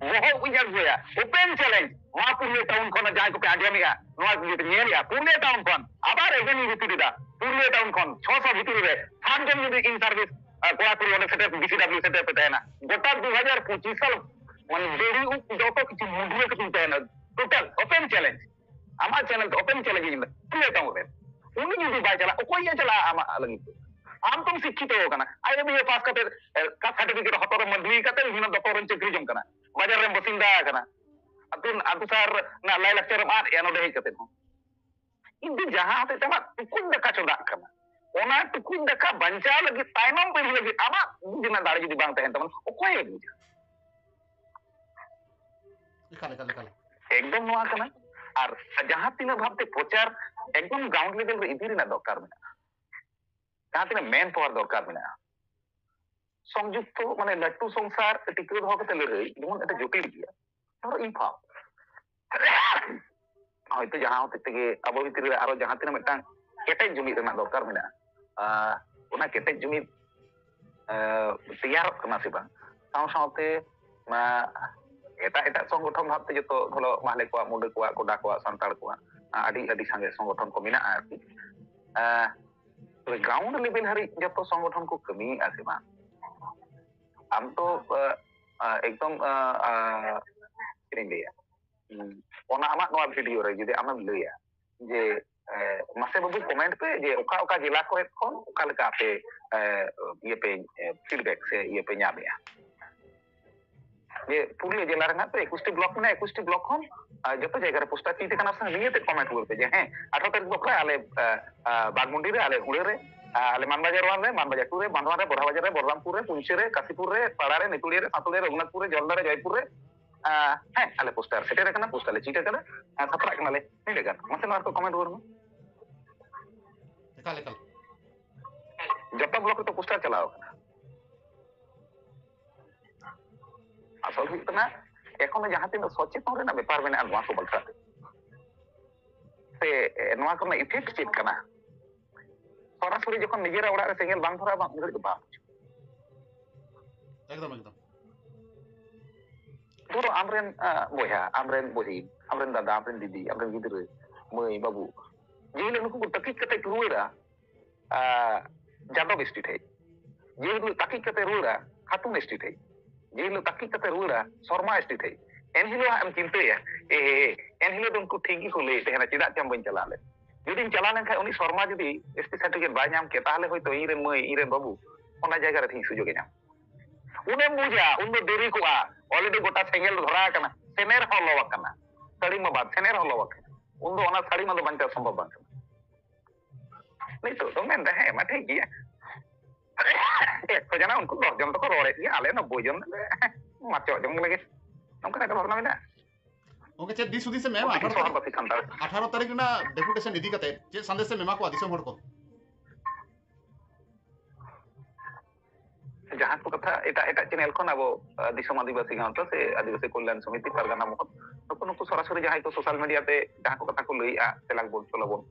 ᱵᱚᱦᱚᱜ ᱤᱧ ᱟᱹᱜᱩᱭᱟ, ᱳᱯᱮᱱ ᱪᱮᱞᱮᱧᱡᱽ᱾ ᱱᱚᱣᱟ ᱯᱩᱨᱩᱞᱤᱭᱟᱹ ᱴᱟᱣᱩᱱ ᱠᱷᱚᱱ ᱡᱟᱦᱟᱸᱭ ᱠᱚᱯᱮ ᱟᱸᱡᱚᱢᱮᱜᱼᱟ, ᱱᱚᱣᱟ ᱠᱚᱯᱮ ᱧᱮᱞᱮᱜᱼᱟ, ᱯᱩᱨᱩᱞᱤᱭᱟᱹ ᱴᱟᱣᱩᱱ ᱠᱷᱚᱱ ᱟᱵᱟᱨ ᱮᱜᱮᱱ ᱤᱧ ᱨᱤᱯᱤᱴ ᱮᱫᱟ, ᱯᱩᱨᱩᱞᱤᱭᱟᱹ ᱴᱟᱣᱩᱱ ᱠᱷᱚᱱ ᱪᱷᱚᱥᱚ ᱵᱷᱤᱛᱤᱨ ᱨᱮ ᱥᱟᱛ ᱡᱚᱱ ᱡᱩᱫᱤ ᱤᱱ ᱥᱟᱨᱵᱷᱤᱥ ᱠᱚᱲᱟ ᱠᱩᱲᱤ ᱚᱸᱰᱮ ᱥᱮᱴᱮᱨ, ᱵᱤ ᱥᱤ ᱰᱟᱵᱞᱤᱭᱩ ᱥᱮᱴᱮᱨ ᱯᱮ ᱛᱟᱦᱮᱱᱟ, ᱜᱚᱴᱟ ᱫᱩ ᱦᱟᱡᱟᱨ ᱯᱚᱸᱪᱤᱥ ᱥᱟᱞ ᱢᱟᱱᱮ ᱰᱮᱲᱤ ᱩᱵ ᱡᱚᱛᱚ ᱠᱤᱪᱷᱩ ᱢᱩᱰᱨᱤᱭᱟᱹ ᱠᱟᱛᱮᱧ ᱛᱟᱦᱮᱱᱟ᱾ ᱴᱳᱴᱟᱞ ᱳᱯᱮᱱ ᱪᱮᱞᱮᱧᱡᱽ, ᱟᱢᱟᱜ ᱪᱮᱱᱮᱞ ᱛᱮ ᱳᱯᱮᱱ ᱪᱮᱞᱮᱧᱡᱽ ᱤᱧ ᱢᱮ, ᱯᱩᱨᱩᱞᱤᱭᱟᱹ ᱴᱟᱣᱩᱱ ᱨᱮ ᱩᱱᱤ ᱡᱩᱫᱤ ᱵᱟᱭ ᱪᱟᱞᱟᱜ, ᱚᱠᱚᱭ ᱮ ᱪᱟᱞᱟᱜᱼᱟ ᱟᱢᱟᱜ ᱞᱟᱹᱜᱤᱫ ᱛᱮ? ᱟᱢ ᱛᱚᱢ ᱥᱤᱠᱠᱷᱤᱛᱚ ᱟᱠᱟᱱᱟ, ᱟᱭ ᱮ ᱵᱤ ᱮ ᱯᱟᱥ ᱠᱟᱛᱮ, ᱮ, ᱠᱟᱥᱴ ᱥᱟᱨᱴᱤᱯᱷᱤᱠᱮᱴ ᱦᱚᱛᱚᱨ ᱨᱮ ᱢᱟᱹᱫᱷᱩᱭ ᱠᱟᱛᱮ ᱵᱤᱵᱷᱤᱱᱱᱚ ᱫᱚᱯᱛᱚᱨ ᱨᱮᱢ ᱪᱟᱹᱠᱨᱤ ᱡᱚᱝ ᱠᱟᱱᱟ, ᱵᱟᱡᱟᱨ ᱨᱮᱢ ᱵᱟᱥᱤᱱᱫᱟ ᱟᱠᱟᱱᱟ, ᱟᱹᱛᱩ, ᱟᱹᱛᱩ ᱥᱟᱦᱟᱨ ᱨᱮᱱᱟᱜ ᱞᱟᱭᱼᱞᱟᱠᱪᱟᱨ ᱮᱢ ᱟᱫ ᱮᱜᱼᱟ ᱱᱚᱰᱮ ᱦᱮᱡ ᱠᱟᱛᱮ ᱦᱚᱸ᱾ ᱠᱤᱱᱛᱩ ᱡᱟᱦᱟᱸ ᱦᱚᱛᱮᱡ ᱛᱮ ᱟᱢᱟᱜ ᱴᱩᱠᱩᱡ ᱫᱟᱠᱟ ᱪᱚᱸᱫᱟᱜ ᱠᱟᱱᱟ, ᱚᱱᱟ ᱴᱩᱠᱩᱡ ᱫᱟᱠᱟ ᱵᱟᱧᱪᱟᱣ ᱞᱟᱹᱜᱤᱫ, ᱛᱟᱭᱱᱚᱢ ᱯᱤᱲᱦᱤ ᱞᱟᱹᱜᱤᱫ ᱟᱢᱟᱜ ᱵᱩᱫᱷᱤ ᱨᱮᱱᱟᱜ ᱫᱟᱲᱮ ᱡᱩᱫᱤ ᱵᱟᱝ ᱛᱟᱦᱮᱱ ᱛᱟᱵᱚᱱᱟ, ᱚᱠᱚᱭᱮ ᱵᱩᱡᱟ? ᱮᱠᱟᱞ ᱮᱠᱟᱞ ᱮᱠᱟᱞ ᱮᱠᱫᱚᱢ ᱱᱚᱣᱟ ᱠᱟᱱᱟ᱾ ᱟᱨ ᱡᱟᱦᱟᱸ ᱛᱤᱱᱟᱹᱜ ᱵᱷᱟᱵᱛᱮ ᱯᱨᱚᱪᱟᱨ ᱮᱠᱫᱚᱢ ᱜᱨᱟᱣᱩᱱᱰ ᱞᱮᱵᱮᱞ ᱨᱮ ᱤᱫᱤ ᱨᱮᱱᱟᱜ ᱫᱚᱨᱠᱟᱨ ᱢᱮᱱᱟᱜᱼᱟ, ᱡᱟᱦᱟᱸ ᱛᱤᱱᱟᱹᱜ ᱢᱮᱱ ᱯᱟᱣᱟᱨ ᱫᱚᱨᱠᱟᱨ ᱢᱮᱱᱟᱜᱼᱟ, ᱥᱚᱝᱡᱩᱠᱛᱚ ᱢᱟᱱᱮ ᱞᱟᱹᱴᱩ ᱥᱚᱝᱥᱟᱨ ᱴᱤᱠᱟᱹᱣ ᱫᱚᱦᱚ ᱠᱟᱛᱮ ᱞᱟᱹᱲᱦᱟᱹᱭ ᱡᱮᱢᱚᱱ ᱮᱴᱟ ᱡᱚᱴᱤᱞ ᱜᱮᱭᱟ, ᱫᱷᱚᱨᱚ ᱤᱧ ᱯᱷᱟᱣ ᱦᱚᱭᱛᱳ ᱡᱟᱦᱟᱸ ᱦᱚᱛᱮᱡ ᱛᱮᱜᱮ ᱟᱵᱚ ᱵᱷᱤᱛᱨᱤ ᱨᱮ ᱟᱨᱚ ᱡᱟᱦᱟᱸ ᱛᱤᱱᱟᱹᱜ ᱢᱤᱫᱴᱟᱝ ᱠᱮᱴᱮᱡ ᱡᱩᱢᱤᱫ ᱨᱮᱱᱟᱜ ᱫᱚᱨᱠᱟᱨ ᱢᱮᱱᱟᱜᱼᱟ, ᱟᱨ ᱚᱱᱟ ᱠᱮᱴᱮᱡ ᱡᱩᱢᱤᱫ ᱮ, ᱛᱮᱭᱟᱨᱚᱜ ᱠᱟᱱᱟ ᱥᱮ ᱵᱟᱝ, ᱥᱟᱶ ᱥᱟᱶᱛᱮ ᱚᱱᱟ ᱮᱴᱟᱜ ᱮᱴᱟᱜ ᱥᱚᱝᱜᱚᱴᱷᱚᱱ ᱵᱷᱟᱵᱛᱮ ᱡᱚᱛᱚ ᱫᱷᱚᱨᱚ ᱢᱟᱦᱞᱮ ᱠᱚᱣᱟᱜ, ᱢᱩᱰᱟᱹ ᱠᱚᱣᱟᱜ, ᱠᱚᱰᱟ ᱠᱚᱣᱟᱜ, ᱥᱟᱱᱛᱟᱲ ᱠᱚᱣᱟᱜ, ᱟ, ᱟᱹᱰᱤ ᱟᱹᱰᱤ ᱥᱟᱸᱜᱮ ᱥᱚᱝᱜᱚᱴᱷᱚᱱ ᱠᱚ ᱢᱮᱱᱟᱜᱼᱟ ᱟᱨᱠᱤ᱾ ᱟ, ᱛᱚᱵᱮ ᱜᱨᱟᱣᱩᱱᱰ ᱞᱮᱵᱮᱞ ᱦᱟᱹᱨᱤᱡ ᱡᱚᱛᱚ ᱥᱚᱝᱜᱚᱴᱷᱚᱱ ᱠᱚ ᱠᱟᱹᱢᱤᱭᱮᱫᱼᱟ ᱥᱮ ᱵᱟᱝ? ᱟᱢ ᱛᱚ, ᱟ, ᱟ, ᱮᱠᱫᱚᱢ, ᱟ, ᱟ, ᱪᱮᱫ ᱤᱧ ᱞᱟᱹᱭᱟ, ᱦᱩᱸ, ᱚᱱᱟ ᱟᱢᱟᱜ ᱱᱚᱣᱟ ᱵᱷᱤᱰᱤᱭᱳ ᱨᱮ ᱡᱩᱫᱤ ᱟᱢᱮᱢ ᱞᱟᱹᱭᱟ ᱡᱮ, ᱮ, ᱢᱟᱥᱮ ᱵᱟᱹᱵᱩ ᱠᱚᱢᱮᱱᱴ ᱯᱮ ᱡᱮ ᱚᱠᱟ ᱚᱠᱟ ᱡᱮᱞᱟ ᱠᱚᱨᱮ ᱠᱷᱚᱱ ᱚᱠᱟ ᱞᱮᱠᱟ ᱟᱯᱮ, ᱮ, ᱤᱭᱟᱹ ᱯᱮ, ᱮ, ᱯᱷᱤᱰᱵᱮᱠ ᱥᱮ ᱤᱭᱟᱹ ᱯᱮ ᱧᱟᱢᱮᱜᱼᱟ᱾ ᱡᱮ ᱯᱩᱨᱩᱞᱤᱭᱟᱹ ᱡᱮᱞᱟ ᱨᱮᱱᱟᱜ ᱛᱚ ᱮᱠᱩᱥᱴᱤ ᱵᱞᱚᱠ ᱢᱮᱱᱟᱜᱼᱟ, ᱮᱠᱩᱥᱴᱤ ᱵᱞᱚᱠ ᱠᱷᱚᱱ, ᱟ, ᱡᱚᱛᱚ ᱡᱟᱭᱜᱟ ᱨᱮ ᱯᱳᱥᱴᱟᱨ ᱪᱤᱴ ᱟᱠᱟᱱᱟ ᱥᱮ, ᱱᱤᱭᱟᱹᱛᱮ ᱠᱚᱢᱮᱱᱴ ᱨᱩᱣᱟᱹᱲ ᱯᱮ ᱡᱮ, ᱦᱮᱸ, ᱟᱴᱷᱟᱨᱚ ᱛᱟᱹᱨᱤᱠᱷ ᱵᱞᱚᱠ ᱨᱮ ᱟᱞᱮ, ᱟ, ᱟ, ᱵᱟᱜᱽᱢᱩᱱᱰᱤ ᱨᱮ, ᱟᱞᱮ ᱦᱩᱲᱟᱹ ᱨᱮ, ᱟ, ᱟᱞᱮ ᱢᱟᱱᱵᱟᱡᱟᱨ ᱚᱣᱟᱱ ᱨᱮ, ᱢᱟᱱᱵᱟᱡᱟᱨ ᱴᱩ ᱨᱮ, ᱵᱟᱸᱫᱷᱣᱟᱱ ᱨᱮ, ᱵᱚᱲᱦᱟ ᱵᱟᱡᱟᱨ ᱨᱮ, ᱵᱚᱞᱨᱟᱢᱯᱩᱨ ᱨᱮ, ᱯᱩᱧᱪᱷᱤ ᱨᱮ, ᱠᱟᱥᱤᱯᱩᱨ ᱨᱮ, ᱯᱟᱲᱟ ᱨᱮ, ᱱᱤᱛᱩᱲᱤᱭᱟᱹ ᱨᱮ, ᱥᱟᱸᱛᱩᱲᱤᱭᱟᱹ ᱨᱮ, ᱨᱚᱜᱷᱩᱱᱟᱛᱷᱯᱩᱨ ᱨᱮ, ᱡᱚᱞᱫᱟ ᱨᱮ, ᱡᱚᱭᱯᱩᱨ ᱨᱮ, ᱟ, ᱦᱮᱸ, ᱟᱞᱮ ᱯᱳᱥᱴᱟᱨ ᱥᱮᱴᱮᱨ ᱟᱠᱟᱱᱟ, ᱯᱳᱥᱴᱟᱨ ᱞᱮ ᱪᱤᱴ ᱟᱠᱟᱫᱟ, ᱟ, ᱥᱟᱯᱲᱟᱜ ᱠᱟᱱᱟᱞᱮ, ᱱᱤᱱᱟᱹᱜ ᱜᱟᱱ᱾ ᱢᱟᱥᱮ ᱱᱚᱣᱟ ᱠᱚ ᱠᱚᱢᱮᱱᱴ ᱨᱩᱣᱟᱹᱲ ᱢᱮ᱾ ᱮᱠᱟᱞ ᱮᱠᱟᱞ ᱡᱚᱛᱚ ᱵᱞᱚᱠ ᱨᱮᱛᱚ ᱯᱳᱥᱴᱟᱨ ᱪᱟᱞᱟᱣ ᱟᱠᱟᱱᱟ᱾ ᱟᱥᱚᱞ ᱦᱩᱭᱩᱜ ᱠᱟᱱᱟ, ᱮᱠᱷᱚᱱᱳ ᱡᱟᱦᱟᱸ ᱛᱤᱱᱟᱹᱜ ᱥᱚᱪᱮᱛᱚᱱ ᱨᱮᱱᱟᱜ ᱵᱮᱯᱟᱨ ᱢᱮᱱᱟᱜᱼᱟ ᱱᱚᱣᱟ ᱠᱚ ᱵᱟᱠᱷᱨᱟ ᱛᱮ, ᱥᱮ ᱱᱚᱣᱟ ᱠᱚᱨᱮᱱᱟᱜ ᱤᱯᱷᱮᱠᱴ ᱪᱮᱫ ᱠᱟᱱᱟ, ᱥᱚᱨᱟᱥᱚᱨᱤ ᱡᱚᱠᱷᱚᱱ ᱱᱤᱡᱮᱨᱟᱜ ᱚᱲᱟᱜ ᱨᱮ ᱥᱮᱸᱜᱮᱞ ᱵᱟᱝ ᱫᱷᱚᱨᱟᱜᱼᱟ, ᱵᱟᱝ, ᱩᱱ ᱜᱷᱟᱹᱲᱤᱡ ᱫᱚ ᱵᱟᱝ ᱵᱩᱡᱷᱟᱹᱜᱼᱟ᱾ ᱮᱠᱫᱚᱢ ᱮᱠᱫᱚᱢ᱾ ᱫᱷᱚᱨᱚ ᱟᱢᱨᱮᱱ ᱟᱸ, ᱵᱚᱭᱦᱟ, ᱟᱢᱨᱮᱱ ᱵᱚᱦᱤᱱ, ᱟᱢᱨᱮᱱ ᱫᱟᱫᱟ, ᱟᱢᱨᱮᱱ ᱫᱤᱫᱤ, ᱟᱢᱨᱮᱱ ᱜᱤᱫᱽᱨᱟᱹ, ᱢᱟᱹᱭ, ᱵᱟᱹᱵᱩ, ᱡᱮ ᱦᱤᱞᱳᱜ ᱱᱩᱠᱩ ᱠᱚ ᱛᱟᱹᱠᱤᱡ ᱠᱟᱛᱮ ᱠᱚ ᱨᱩᱣᱟᱹᱲᱟ, ᱟᱸ, ᱡᱟᱫᱚᱵ ᱮᱥᱴᱤ ᱴᱷᱮᱡ, ᱡᱮ ᱦᱤᱞᱳᱜ ᱛᱟᱹᱠᱤᱡ ᱠᱟᱛᱮ ᱨᱩᱣᱟᱹᱲᱟ ᱠᱷᱟᱛᱩᱱ ᱮᱥᱴᱤ ᱴᱷᱮᱡ, ᱡᱮ ᱦᱤᱞᱳᱜ ᱛᱟᱹᱠᱤᱡ ᱠᱟᱛᱮ ᱨᱩᱣᱟᱹᱲᱟ ᱥᱚᱨᱢᱟ ᱮᱥᱴᱤ ᱴᱷᱮᱡ, ᱮᱱ ᱦᱤᱞᱳᱜ ᱦᱟᱸᱜ ᱮᱢ ᱪᱤᱱᱛᱟᱹᱭᱟ, ᱮ, ᱮ, ᱮ, ᱮᱱ ᱦᱤᱞᱳᱜ ᱫᱚ ᱩᱱᱠᱩ ᱴᱷᱤᱠ ᱜᱮᱠᱚ ᱞᱟᱹᱭᱮᱫ ᱛᱟᱦᱮᱱᱟ, ᱪᱮᱫᱟᱜ ᱪᱚᱝ ᱵᱟᱹᱧ ᱪᱟᱞᱟᱣ ᱞᱮᱱ᱾ ᱡᱩᱫᱤᱧ ᱪᱟᱞᱟᱣ ᱞᱮᱱᱠᱷᱟᱱ ᱩᱱᱤ ᱥᱚᱨᱢᱟ ᱡᱩᱫᱤ ᱮᱥᱴᱤ ᱥᱟᱨᱴᱤᱯᱷᱤᱠᱮᱴ ᱵᱟᱭ ᱧᱟᱢ ᱠᱮᱭᱟ, ᱛᱟᱦᱚᱞᱮ ᱦᱚᱭᱛᱳ ᱤᱧ ᱨᱮᱱ ᱢᱟᱹᱭ, ᱤᱧ ᱨᱮᱱ ᱵᱟᱹᱵᱩ ᱚᱱᱟ ᱡᱟᱭᱜᱟ ᱨᱮ ᱛᱤᱦᱤᱧ ᱥᱩᱡᱳᱜᱽ ᱮ ᱧᱟᱢ᱾ ᱩᱱᱮᱢ ᱵᱩᱡᱟ, ᱩᱱ ᱫᱚ ᱫᱮᱨᱤ ᱠᱚᱜᱼᱟ, already ᱜᱚᱴᱟ ᱥᱮᱸᱜᱮᱞ ᱫᱷᱚᱨᱟᱣ ᱟᱠᱟᱱᱟ, ᱥᱮᱱᱮᱨ ᱦᱚᱸ ᱞᱚ ᱟᱠᱟᱱᱟ, ᱥᱟᱹᱲᱤᱢ ᱢᱟ ᱵᱟᱫ, ᱥᱮᱱᱮᱨ ᱦᱚᱸ ᱞᱚ ᱟᱠᱟᱱᱟ᱾ ᱩᱱ ᱫᱚ ᱚᱱᱟ ᱥᱟᱹᱲᱤᱢ ᱫᱚ ᱵᱟᱧᱪᱟᱣ ᱥᱚᱢᱵᱷᱚᱵ ᱵᱟᱝ ᱠᱟᱱᱟ᱾ ᱱᱤᱛᱚᱜ ᱫᱚ ᱢᱮᱱᱫᱟ, ᱦᱮᱸ ᱢᱟ ᱴᱷᱤᱠ ᱜᱮᱭᱟ, ᱮᱠᱥᱚ ᱡᱚᱱᱟ ᱩᱱᱠᱩ ᱫᱚᱥ ᱡᱚᱱ ᱫᱚᱠᱚ ᱨᱚᱲᱮᱫ ᱜᱮᱭᱟ, ᱟᱞᱮ ᱱᱚᱵᱵᱳᱭ ᱡᱚᱱ ᱞᱮ ᱢᱟᱪᱚᱜ ᱡᱚᱝ ᱞᱟᱹᱜᱤᱫ, ᱱᱚᱝᱠᱟᱱᱟᱜ ᱢᱤᱫᱴᱟᱝ ᱵᱷᱟᱵᱽᱱᱟ ᱢᱮᱱᱟᱜᱼᱟ᱾ ᱜᱚᱝᱠᱮ, ᱪᱮᱫ ᱫᱤᱥ ᱦᱩᱫᱤᱥ ᱮᱢ ᱮᱢᱟ? ᱟᱹᱰᱤ ᱟᱴᱷᱟᱨᱚ ᱥᱚᱦᱚᱨ ᱛᱟᱹᱨᱤᱠᱷ, ᱵᱟᱥᱤ ᱥᱟᱱᱛᱟᱲ᱾ ᱟᱴᱷᱟᱨᱚ ᱛᱟᱹᱨᱤᱠᱷ ᱨᱮᱱᱟᱜ ᱰᱮᱯᱩᱴᱮᱥᱚᱱ ᱤᱫᱤ ᱠᱟᱛᱮ ᱪᱮᱫ ᱥᱟᱸᱫᱮᱥ ᱮᱢ ᱮᱢᱟ ᱠᱚᱣᱟ ᱫᱤᱥᱚᱢ ᱦᱚᱲ ᱠᱚ? ᱡᱟᱦᱟᱸ ᱠᱚ ᱠᱟᱛᱷᱟ ᱮᱴᱟᱜ ᱮᱴᱟᱜ ᱪᱮᱱᱮᱞ ᱠᱷᱚᱱ ᱟᱵᱚ, ᱟᱸ, ᱫᱤᱥᱚᱢ ᱟᱹᱫᱤᱵᱟᱹᱥᱤ ᱜᱟᱶᱛᱟ ᱥᱮ ᱟᱹᱫᱤᱵᱟᱹᱥᱤ ᱠᱚᱞᱭᱟᱱ ᱥᱚᱢᱤᱛᱤ, ᱯᱟᱨᱜᱟᱱᱟ ᱢᱚᱦᱚᱞ, ᱱᱩᱠᱩ, ᱱᱩᱠᱩ ᱥᱚᱨᱟᱥᱚᱨᱤ ᱡᱟᱦᱟᱸᱭ ᱠᱚ ᱥᱳᱥᱟᱞ ᱢᱤᱰᱤᱭᱟ ᱛᱮ ᱡᱟᱦᱟᱸ ᱠᱚ ᱠᱟᱛᱷᱟ ᱠᱚ ᱞᱟᱹᱭᱮᱜᱼᱟ, ᱛᱮᱞᱟ ᱵᱚᱱ ᱪᱚᱞᱚ ᱵᱚᱱ᱾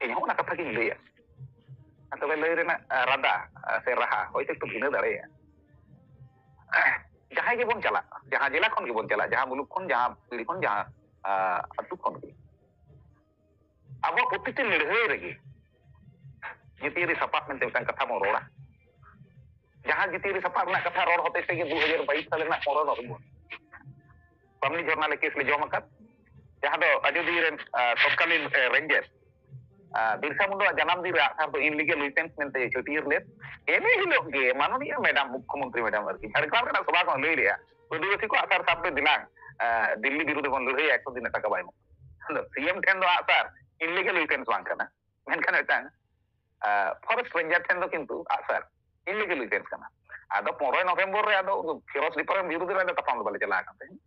ᱤᱧ ᱦᱚᱸ ᱚᱱᱟ ᱠᱟᱛᱷᱟ ᱜᱤᱧ ᱞᱟᱹᱭᱟ᱾ ᱟᱨ ᱛᱚᱵᱮ ᱞᱟᱹᱭ ᱨᱮᱱᱟᱜ, ᱟᱸ, ᱨᱟᱫᱟ, ᱟᱸ, ᱥᱮ ᱨᱟᱦᱟ ᱦᱚᱭᱛᱳ ᱮᱠᱴᱩ ᱵᱷᱤᱱᱟᱹ ᱫᱟᱲᱮᱭᱟᱜᱼᱟ᱾ ᱡᱟᱦᱟᱸᱭ ᱜᱮᱵᱚᱱ ᱪᱟᱞᱟᱜ, ᱡᱟᱦᱟᱸ ᱡᱮᱞᱟ ᱠᱷᱚᱱ ᱜᱮᱵᱚᱱ ᱪᱟᱞᱟᱜ, ᱡᱟᱦᱟᱸ ᱢᱩᱞᱩᱠ ᱠᱷᱚᱱ, ᱡᱟᱦᱟᱸ ᱯᱤᱲᱦᱤ ᱠᱷᱚᱱ, ᱡᱟᱦᱟᱸ, ᱟᱸ, ᱟᱹᱛᱩ ᱠᱷᱚᱱ ᱜᱮ, ᱟᱵᱚ ᱯᱨᱚᱛᱤᱴᱤ ᱞᱟᱹᱲᱦᱟᱹᱭ ᱨᱮᱜᱮ ᱡᱟᱹᱛᱤᱭᱟᱹᱨᱤ ᱥᱟᱯᱟᱵ ᱢᱮᱱᱛᱮ ᱢᱤᱫᱴᱟᱝ ᱠᱟᱛᱷᱟ ᱵᱚᱱ ᱨᱚᱲᱟ᱾ ᱡᱟᱦᱟᱸ ᱡᱟᱹᱛᱤᱭᱟᱹᱨᱤ ᱥᱟᱯᱟᱵ ᱨᱮᱱᱟᱜ ᱠᱟᱛᱷᱟ ᱨᱚᱲ ᱦᱚᱛᱮᱡ ᱛᱮᱜᱮ ᱫᱩ ᱦᱟᱡᱟᱨ ᱵᱟᱭᱤᱥ ᱥᱟᱞ ᱨᱮᱱᱟᱜ ᱯᱚᱱᱨᱚᱭ ᱱᱚᱵᱷᱮᱢᱵᱚᱨ ᱵᱟᱢᱱᱤ ᱡᱷᱚᱨᱱᱟ ᱞᱮ ᱠᱮᱥ ᱞᱮ ᱡᱚᱢ ᱟᱠᱟᱫ, ᱡᱟᱦᱟᱸ ᱫᱚ ᱟᱡᱚᱫᱤᱭᱟᱹ ᱨᱮᱱ, ᱟᱸ, ᱛᱚᱛᱠᱟᱞᱤᱱ, ᱟᱸ, ᱨᱮᱧᱡᱟᱨ, ᱟᱸ, ᱵᱤᱨᱥᱟ ᱢᱩᱱᱰᱟᱣᱟᱜ ᱡᱟᱱᱟᱢ ᱫᱤᱱ ᱨᱮ ᱟᱜᱼᱥᱟᱨ ᱫᱚ illegal weapons ᱢᱮᱱᱛᱮ ᱪᱷᱟᱹᱴᱭᱟᱹᱨ ᱞᱮᱫ᱾ ᱮᱱᱮ ᱦᱤᱞᱳᱜ ᱜᱮ ᱢᱟᱱᱚᱱᱤᱭᱟ ᱢᱮᱰᱟᱢ, ᱢᱩᱠᱠᱷᱚ ᱢᱚᱱᱛᱨᱤ ᱢᱮᱰᱟᱢ ᱟᱨᱠᱤ, ᱡᱷᱟᱲᱜᱨᱟᱢ ᱨᱮᱱᱟᱜ ᱥᱚᱵᱷᱟ ᱠᱷᱚᱱ ᱞᱟᱹᱭ ᱞᱮᱜᱼᱟ, "ᱟᱹᱫᱤᱵᱟᱹᱥᱤ ᱠᱚ ᱟᱜᱼᱥᱟᱨ ᱥᱟᱵ ᱯᱮ ᱫᱮᱞᱟᱝ, ᱟᱸ, ᱫᱤᱞᱞᱤ ᱵᱤᱨᱩᱫᱷ ᱨᱮᱵᱚᱱ ᱞᱟᱹᱲᱦᱟᱹᱭᱟ, ᱮᱠᱥᱚ ᱫᱤᱱ ᱨᱮ ᱴᱟᱠᱟ ᱵᱟᱭ ᱮᱢᱚᱜ᱾" ᱟᱫᱚ ᱥᱤ ᱮᱢ ᱴᱷᱮᱱ ᱫᱚ ᱟᱜᱼᱥᱟᱨ illegal weapons ᱵᱟᱝ ᱠᱟᱱᱟ, ᱢᱮᱱᱠᱷᱟᱱ ᱢᱤᱫᱴᱟᱝ, ᱟᱸ, forest ranger ᱴᱷᱮᱱ ᱫᱚ ᱠᱤᱱᱛᱩ ᱟᱜᱼᱥᱟᱨ illegal weapons ᱠᱟᱱᱟ᱾ ᱟᱫᱚ ᱯᱚᱱᱨᱚᱭ ᱱᱚᱵᱷᱮᱢᱵᱚᱨ ᱨᱮ ᱟᱫᱚ ᱯᱷᱤᱨᱳᱡᱽ ᱰᱤᱯᱟᱨᱴᱢᱮᱱᱴ ᱵᱤᱨᱩᱫᱷ ᱨᱮ ᱟᱫᱚ ᱛᱟᱯᱟᱢ ᱫᱚ ᱵᱟᱞᱮ ᱪᱟᱞᱟᱣ ᱟᱠᱟᱱ ᱛᱟᱦᱮᱸᱫ᱾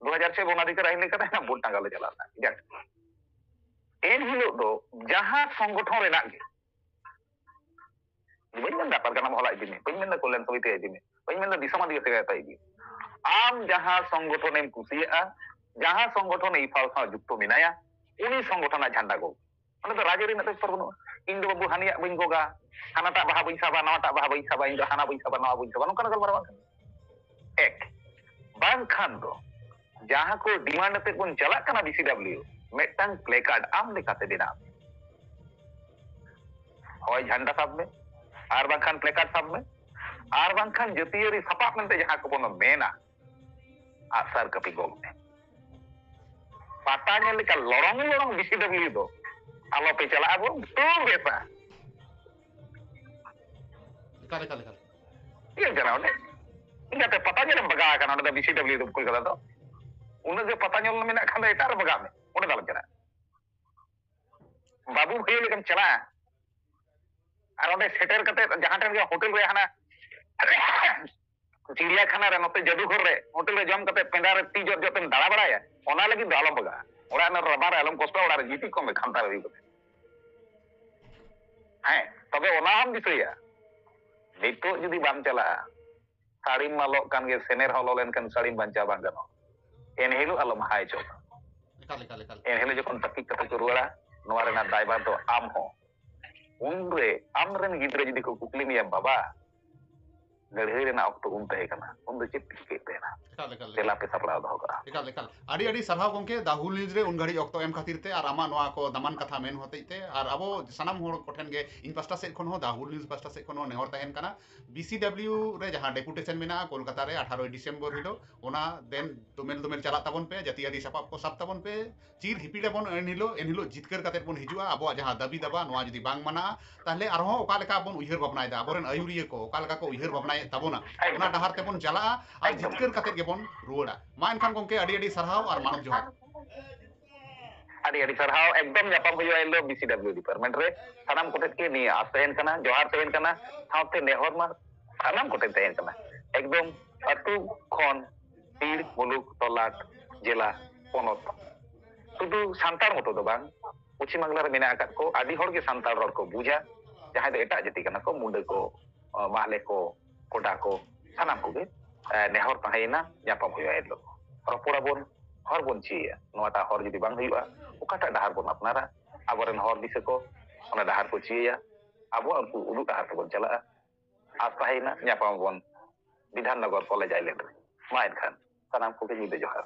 ᱫᱩ ᱦᱟᱡᱟᱨ ᱪᱷᱚᱭ ᱵᱚᱱᱟᱫᱷᱤᱠᱟᱨ ᱟᱹᱭᱤᱱ ᱞᱮᱠᱟᱛᱮ ᱦᱟᱸᱜ ᱵᱷᱳᱴ ᱴᱟᱸᱜᱟ ᱞᱮ ᱪᱟᱞᱟᱣ ᱞᱮᱱᱟ᱾ ᱡᱟᱠ, ᱮᱱ ᱦᱤᱞᱳᱜ ᱫᱚ ᱡᱟᱦᱟᱸ ᱥᱚᱝᱜᱚᱴᱷᱚᱱ ᱨᱮᱱᱟᱜ ᱜᱮ, ᱵᱟᱹᱧ ᱢᱮᱱᱫᱟ ᱯᱟᱨᱜᱟᱱᱟ ᱢᱚᱦᱚᱞᱟ ᱤᱫᱤ ᱢᱮ, ᱵᱟᱹᱧ ᱢᱮᱱᱫᱟ ᱠᱚᱞᱭᱟᱱ ᱥᱚᱢᱤᱛᱤ ᱤᱫᱤ ᱢᱮ, ᱵᱟᱹᱧ ᱢᱮᱱᱫᱟ ᱫᱤᱥᱚᱢ ᱟᱹᱫᱤᱵᱟᱹᱥᱤ ᱜᱟᱶᱛᱟ ᱤᱫᱤ ᱢᱮ, ᱟᱢ ᱡᱟᱦᱟᱸ ᱥᱚᱝᱜᱚᱴᱷᱚᱱᱮᱢ ᱠᱩᱥᱤᱭᱟᱜᱼᱟ, ᱡᱟᱦᱟᱸ ᱥᱚᱝᱜᱚᱴᱷᱚᱱ ᱤᱯᱷᱟᱞ ᱥᱟᱶ ᱡᱩᱠᱛᱚ ᱢᱮᱱᱟᱭᱟ, ᱩᱱᱤ ᱥᱚᱝᱜᱚᱴᱷᱚᱱᱟᱜ ᱡᱷᱟᱱᱰᱟ ᱜᱚᱜ᱾ ᱚᱸᱰᱮ ᱫᱚ ᱨᱟᱡᱽᱟᱹᱨᱤ ᱨᱮᱱᱟᱜ ᱵᱮᱯᱟᱨ ᱵᱟᱹᱱᱩᱜᱼᱟ᱾ ᱤᱧ ᱫᱚ ᱵᱟᱹᱵᱩ ᱦᱟᱹᱱᱤᱭᱟᱜ ᱵᱟᱹᱧ ᱜᱚᱜᱟ, ᱦᱟᱱᱟᱴᱟᱜ ᱵᱟᱦᱟ ᱵᱟᱹᱧ ᱥᱟᱵᱟ, ᱱᱟᱣᱟᱴᱟᱜ ᱵᱟᱦᱟ ᱵᱟᱹᱧ ᱥᱟᱵᱟ, ᱤᱧ ᱫᱚ ᱦᱟᱱᱟ ᱵᱟᱹᱧ ᱥᱟᱵᱟ, ᱱᱟᱣᱟ ᱵᱟᱹᱧ ᱥᱟᱵᱟ, ᱱᱚᱝᱠᱟᱱᱟᱜ ᱜᱟᱞᱢᱟᱨᱟᱣ ᱵᱟᱝ ᱠᱟᱱᱟ᱾ ᱮᱠ, ᱵᱟᱝᱠᱷᱟᱱ ᱫᱚ ᱡᱟᱦᱟᱸ ᱠᱚ ᱰᱤᱢᱟᱱᱰ ᱟᱛᱮ ᱵᱚᱱ ᱪᱟᱞᱟᱜ ᱠᱟᱱᱟ ᱵᱤᱥᱤᱰᱟᱵᱽᱞᱤᱭᱩ, ᱢᱤᱫᱴᱟᱝ ᱯᱞᱮᱠᱟᱨᱰ ᱟᱢ ᱞᱮᱠᱟᱛᱮ ᱵᱮᱱᱟᱣ ᱢᱮ᱾ ᱦᱚᱭ ᱡᱷᱟᱱᱰᱟ ᱥᱟᱵ ᱢᱮ, ᱟᱨ ᱵᱟᱝᱠᱷᱟᱱ ᱯᱞᱮᱠᱟᱨᱰ ᱥᱟᱵ ᱢᱮ, ᱟᱨ ᱵᱟᱝᱠᱷᱟᱱ ᱡᱟᱹᱛᱤᱭᱟᱹᱨᱤ ᱥᱟᱯᱟᱵ ᱢᱮᱱᱛᱮ ᱡᱟᱦᱟᱸ ᱠᱚᱵᱚᱱ ᱢᱮᱱᱟ, ᱟᱜᱼᱥᱟᱨ ᱠᱟᱹᱯᱤ ᱜᱚᱜ ᱢᱮ᱾ ᱯᱟᱛᱟ ᱧᱮᱞ ᱞᱮᱠᱟ ᱞᱚᱲᱚᱝ ᱞᱚᱲᱚᱝ ᱵᱤᱥᱤᱰᱟᱵᱽᱞᱤᱭᱩ ᱫᱚ ᱟᱞᱚᱯᱮ ᱪᱟᱞᱟᱜᱼᱟ, ᱵᱚᱱ ᱛᱩ ᱵᱮᱥᱟ᱾ ᱮᱠᱟᱞ ᱮᱠᱟᱞ ᱮᱠᱟᱞ᱾ ᱤᱭᱟᱹ ᱠᱟᱱᱟ ᱚᱸᱰᱮ, ᱤᱧ ᱟᱛᱮ ᱯᱟᱛᱟ ᱧᱮᱞᱮᱢ ᱵᱟᱜᱟᱣ ᱟᱠᱟᱱᱟ ᱚᱸᱰᱮ ᱫᱚ, ᱵᱤᱥᱤᱰᱟᱵᱽᱞᱤᱭᱩ ᱫᱚ ᱠᱳᱞᱠᱟᱛᱟ ᱫᱚ᱾ ᱩᱱᱟᱹᱜ ᱜᱮ ᱯᱟᱛᱟ ᱧᱮᱞ ᱢᱮᱱᱟᱜ ᱠᱷᱟᱱ ᱫᱚ ᱮᱴᱟᱜ ᱨᱮ ᱵᱟᱜᱟᱣ ᱢᱮ, ᱚᱸᱰᱮ ᱫᱚ ᱟᱞᱚᱢ ᱪᱟᱞᱟᱜᱼᱟ᱾ ᱵᱟᱹᱵᱩ ᱵᱷᱟᱹᱭᱟᱹ ᱞᱮᱠᱟᱢ ᱪᱟᱞᱟᱜᱼᱟ, ᱟᱨ ᱚᱸᱰᱮ ᱥᱮᱴᱮᱨ ᱠᱟᱛᱮ ᱡᱟᱦᱟᱸ ᱴᱷᱮᱱ ᱜᱮ ᱦᱳᱴᱮᱞ ᱨᱮ ᱦᱟᱱᱟ ᱪᱤᱲᱤᱭᱟᱠᱷᱟᱱᱟ ᱨᱮ, ᱱᱚᱛᱮ ᱡᱟᱫᱩᱜᱷᱚᱨ ᱨᱮ ᱦᱳᱴᱮᱞ ᱨᱮ ᱡᱚᱢ ᱠᱟᱛᱮ ᱯᱮᱸᱰᱟ ᱨᱮ ᱛᱤ ᱡᱚᱨ ᱡᱚᱨ ᱛᱮᱢ ᱫᱟᱬᱟ ᱵᱟᱲᱟᱭᱟ, ᱚᱱᱟ ᱞᱟᱹᱜᱤᱫ ᱫᱚ ᱟᱞᱚᱢ ᱵᱟᱜᱟᱜᱼᱟ᱾ ᱚᱲᱟᱜ ᱨᱮᱱᱟᱜ ᱨᱟᱵᱟᱝ ᱨᱮ ᱟᱞᱚᱢ ᱠᱚᱥᱴᱚᱜᱼᱟ, ᱚᱲᱟᱜ ᱨᱮ ᱜᱤᱛᱤᱡ ᱠᱚᱜ ᱢᱮ ᱠᱷᱟᱱᱛᱟ ᱨᱮ ᱦᱩᱭ ᱠᱟᱛᱮ᱾ ᱦᱮᱸ, ᱛᱚᱵᱮ ᱚᱱᱟ ᱦᱚᱸᱢ ᱫᱤᱥᱟᱹᱭᱟ, ᱱᱤᱛᱚᱜ ᱡᱩᱫᱤ ᱵᱟᱢ ᱪᱟᱞᱟᱜᱼᱟ, ᱥᱟᱹᱲᱤᱢ ᱢᱟ ᱞᱚᱜ ᱠᱟᱱ ᱜᱮ, ᱥᱮᱱᱮᱨ ᱦᱚᱸ ᱞᱚ ᱞᱮᱱᱠᱷᱟᱱ ᱥᱟᱹᱲᱤᱢ ᱵᱟᱧᱪᱟᱣ ᱵᱟᱝ ᱜᱟᱱᱚᱜᱼᱟ᱾ ᱮᱱᱦᱤᱞᱳᱜ ᱟᱞᱚᱢ ᱦᱟᱭ ᱦᱚᱪᱚᱜᱼᱟ᱾ ᱮᱠᱟᱞ ᱮᱠᱟᱞ ᱮᱠᱟᱞ᱾ ᱮᱱᱦᱤᱞᱳᱜ ᱡᱚᱠᱷᱚᱱ ᱛᱟᱹᱠᱤᱡ ᱠᱟᱛᱮ ᱠᱚ ᱨᱩᱣᱟᱹᱲᱟ, ᱱᱚᱣᱟ ᱨᱮᱱᱟᱜ ᱫᱟᱭᱵᱷᱟᱨ ᱫᱚ ᱟᱢ ᱦᱚᱸ᱾ ᱩᱱᱨᱮ ᱟᱢᱨᱮᱱ ᱜᱤᱫᱽᱨᱟᱹ ᱡᱩᱫᱤ ᱠᱚ ᱠᱩᱠᱞᱤ ᱢᱮᱭᱟ, "ᱵᱟᱵᱟ, ᱞᱟᱹᱲᱦᱟᱹᱭ ᱨᱮᱱᱟᱜ ᱚᱠᱛᱚ ᱩᱱ ᱛᱟᱦᱮᱸ ᱠᱟᱱᱟ, ᱩᱱ ᱫᱚ ᱪᱮᱫ ᱯᱮ ᱪᱤᱠᱟᱹᱭᱮᱫ ᱛᱟᱦᱮᱱᱟ?" ᱮᱠᱟᱞ ᱮᱠᱟᱞ᱾ ᱛᱮᱞᱟ ᱯᱮ ᱥᱟᱯᱲᱟᱣ ᱫᱚᱦᱚ ᱠᱟᱜᱼᱟ᱾ ᱮᱠᱟᱞ ᱮᱠᱟᱞ᱾ ᱟᱹᱰᱤ ᱟᱹᱰᱤ ᱥᱟᱨᱦᱟᱣ ᱜᱚᱢᱠᱮ, ᱫᱟ ᱦᱩᱞ ᱱᱤᱭᱩᱡᱽ ᱨᱮ ᱩᱱ ᱜᱷᱟᱹᱲᱤᱡ ᱚᱠᱛᱚ ᱮᱢ ᱠᱷᱟᱹᱛᱤᱨ ᱛᱮ ᱟᱨ ᱟᱢᱟᱜ ᱱᱚᱣᱟ ᱠᱚ ᱫᱟᱢᱟᱱ ᱠᱟᱛᱷᱟ ᱢᱮᱱ ᱦᱚᱛᱮᱡ ᱛᱮ, ᱟᱨ ᱟᱵᱚ ᱥᱟᱱᱟᱢ ᱦᱚᱲ ᱠᱚᱴᱷᱮᱱ ᱜᱮ ᱤᱧ ᱯᱟᱥᱴᱟ ᱥᱮᱫ ᱠᱷᱚᱱ ᱦᱚᱸ, ᱫᱟ ᱦᱩᱞ ᱱᱤᱭᱩᱡᱽ ᱯᱟᱥᱴᱟ ᱥᱮᱫ ᱠᱷᱚᱱ ᱦᱚᱸ ᱱᱮᱦᱚᱨ ᱛᱟᱦᱮᱱ ᱠᱟᱱᱟ, ᱵᱤ ᱥᱤ ᱰᱟᱵᱽᱞᱤᱭᱩ ᱨᱮ ᱡᱟᱦᱟᱸ ᱰᱮᱯᱩᱴᱮᱥᱚᱱ ᱢᱮᱱᱟᱜᱼᱟ ᱠᱳᱞᱠᱟᱛᱟ ᱨᱮ ᱟᱴᱷᱟᱨᱳᱭ ᱰᱤᱥᱮᱢᱵᱚᱨ ᱦᱤᱞᱳᱜ, ᱚᱱᱟ ᱫᱮᱱ ᱫᱳᱢᱮᱞ ᱫᱳᱢᱮᱞ ᱪᱟᱞᱟᱜ ᱛᱟᱵᱚᱱ ᱯᱮ, ᱡᱟᱹᱛᱤᱭᱟᱹᱨᱤ ᱥᱟᱯᱟᱵ ᱠᱚ ᱥᱟᱵ ᱛᱟᱵᱚᱱ ᱯᱮ, ᱪᱤᱨ ᱦᱤᱯᱤᱲ ᱟᱵᱚᱱ ᱮᱱᱦᱤᱞᱳᱜ, ᱮᱱᱦᱤᱞᱳᱜ ᱡᱤᱛᱠᱟᱹᱨ ᱠᱟᱛᱮ ᱵᱚᱱ ᱦᱤᱡᱩᱜᱼᱟ᱾ ᱟᱵᱚᱣᱟᱜ ᱡᱟᱦᱟᱸ ᱫᱟᱹᱵᱤ ᱫᱟᱵᱟ, ᱱᱚᱣᱟ ᱡᱩᱫᱤ ᱵᱟᱝ ᱢᱟᱱᱟᱜᱼᱟ, ᱛᱟᱦᱞᱮ ᱟᱨᱦᱚᱸ ᱚᱠᱟ ᱞᱮᱠᱟ ᱵᱚᱱ ᱩᱭᱦᱟᱹᱨ ᱵᱷᱟᱵᱽᱱᱟᱭᱮᱫᱟ, ᱟᱵᱚᱨᱮᱱ ᱟᱹᱭᱩᱨᱤᱭᱟᱹ ᱠᱚ ᱚᱠᱟ ᱞᱮᱠᱟ ᱠᱚ ᱩᱭᱦᱟᱹᱨ ᱵᱷᱟᱵᱽᱱᱟᱭᱮᱫ ᱛᱟᱵᱚᱱᱟ, ᱚᱱᱟ ᱰᱟᱦᱟᱨ ᱛᱮᱵᱚᱱ ᱪᱟᱞᱟᱜᱼᱟ ᱟᱨ ᱡᱤᱛᱠᱟᱹᱨ ᱠᱟᱛᱮ ᱜᱮᱵᱚᱱ ᱨᱩᱣᱟᱹᱲᱟ᱾ ᱢᱟ ᱮᱱᱠᱷᱟᱱ ᱜᱚᱢᱠᱮ, ᱟᱹᱰᱤ ᱟᱹᱰᱤ ᱥᱟᱨᱦᱟᱣ ᱟᱨ ᱢᱟᱱᱚᱛ ᱡᱚᱦᱟᱨ᱾ ᱟᱹᱰᱤ ᱟᱹᱰᱤ ᱥᱟᱨᱦᱟᱣ᱾ ᱮᱠᱫᱚᱢ ᱧᱟᱯᱟᱢ ᱦᱩᱭᱩᱜᱼᱟ ᱮᱱᱦᱤᱞᱳᱜ ᱵᱤ ᱥᱤ ᱰᱟᱵᱽᱞᱤᱭᱩ ᱰᱤᱯᱟᱨᱴᱢᱮᱱᱴ ᱨᱮ᱾ ᱥᱟᱱᱟᱢ ᱠᱚᱴᱷᱮᱱ ᱜᱮ ᱱᱤᱭᱟᱹ ᱟᱸᱥ ᱛᱟᱦᱮᱱ ᱠᱟᱱᱟ, ᱡᱚᱦᱟᱨ ᱛᱟᱦᱮᱱ ᱠᱟᱱᱟ, ᱥᱟᱶᱛᱮ ᱱᱮᱦᱚᱨ ᱢᱟ ᱥᱟᱱᱟᱢ ᱠᱚᱴᱷᱮᱱ ᱛᱟᱦᱮᱱ ᱠᱟᱱᱟ᱾ ᱮᱠᱫᱚᱢ ᱟᱹᱛᱩ ᱠᱷᱚᱱ ᱵᱤᱨ, ᱢᱩᱞᱩᱠ, ᱛᱚᱞᱟᱴ, ᱡᱮᱞᱟ, ᱯᱚᱱᱚᱛ, ᱥᱩᱫᱷᱩ ᱥᱟᱱᱛᱟᱲ ᱢᱚᱛᱚ ᱫᱚ ᱵᱟᱝ, ᱯᱚᱪᱷᱤᱢ ᱵᱟᱝᱞᱟ ᱨᱮ ᱢᱮᱱᱟᱜ ᱟᱠᱟᱫ ᱠᱚ ᱟᱹᱰᱤ ᱦᱚᱲ ᱜᱮ ᱥᱟᱱᱛᱟᱲ ᱨᱚᱲ ᱠᱚ ᱵᱩᱡᱟ, ᱡᱟᱦᱟᱸᱭ ᱫᱚ ᱮᱴᱟᱜ ᱡᱟᱹᱛᱤ ᱠᱟᱱᱟ ᱠᱚ, ᱢᱩᱱᱰᱟᱹ ᱠᱚ, ᱢᱟᱦᱞᱮ ᱠᱚ, ᱠᱚᱰᱟ ᱠᱚ, ᱥᱟᱱᱟᱢ ᱠᱚᱜᱮ, ᱮ, ᱱᱮᱦᱚᱨ ᱛᱟᱦᱮᱸᱭᱮᱱᱟ, ᱧᱟᱯᱟᱢ ᱦᱩᱭᱩᱜᱼᱟ ᱮᱱᱦᱤᱞᱳᱜ᱾ ᱨᱚᱯᱚᱲ ᱟᱵᱚᱱ, ᱦᱚᱨ ᱵᱚᱱ ᱪᱤᱭᱟ᱾ ᱱᱚᱣᱟᱴᱟᱜ ᱦᱚᱨ ᱡᱩᱫᱤ ᱵᱟᱝ ᱦᱩᱭᱩᱜᱼᱟ, ᱚᱠᱟᱴᱟᱜ ᱰᱟᱦᱟᱨ ᱵᱚᱱ ᱟᱯᱱᱟᱨᱟ? ᱟᱵᱚᱨᱮᱱ ᱦᱚᱨ ᱫᱤᱥᱟᱹ ᱠᱚ ᱚᱱᱟ ᱰᱟᱦᱟᱨ ᱠᱚ ᱪᱤᱭᱟ, ᱟᱵᱚ ᱩᱱᱠᱩ ᱩᱫᱩᱜ ᱰᱟᱦᱟᱨ ᱛᱮᱵᱚᱱ ᱪᱟᱞᱟᱜᱼᱟ᱾ ᱟᱨ ᱛᱟᱦᱮᱸᱭᱮᱱᱟ, ᱧᱟᱯᱟᱢ ᱟᱵᱚᱱ ᱵᱤᱫᱷᱟᱱ ᱱᱚᱜᱚᱨ ᱠᱚᱞᱮᱡᱽ ᱟᱭᱞᱮᱱᱰ ᱨᱮ᱾ ᱢᱟ ᱮᱱᱠᱷᱟᱱ᱾ ᱥᱟᱱᱟᱢ ᱠᱚᱜᱮ ᱧᱤᱫᱟᱹ ᱡᱚᱦᱟᱨ᱾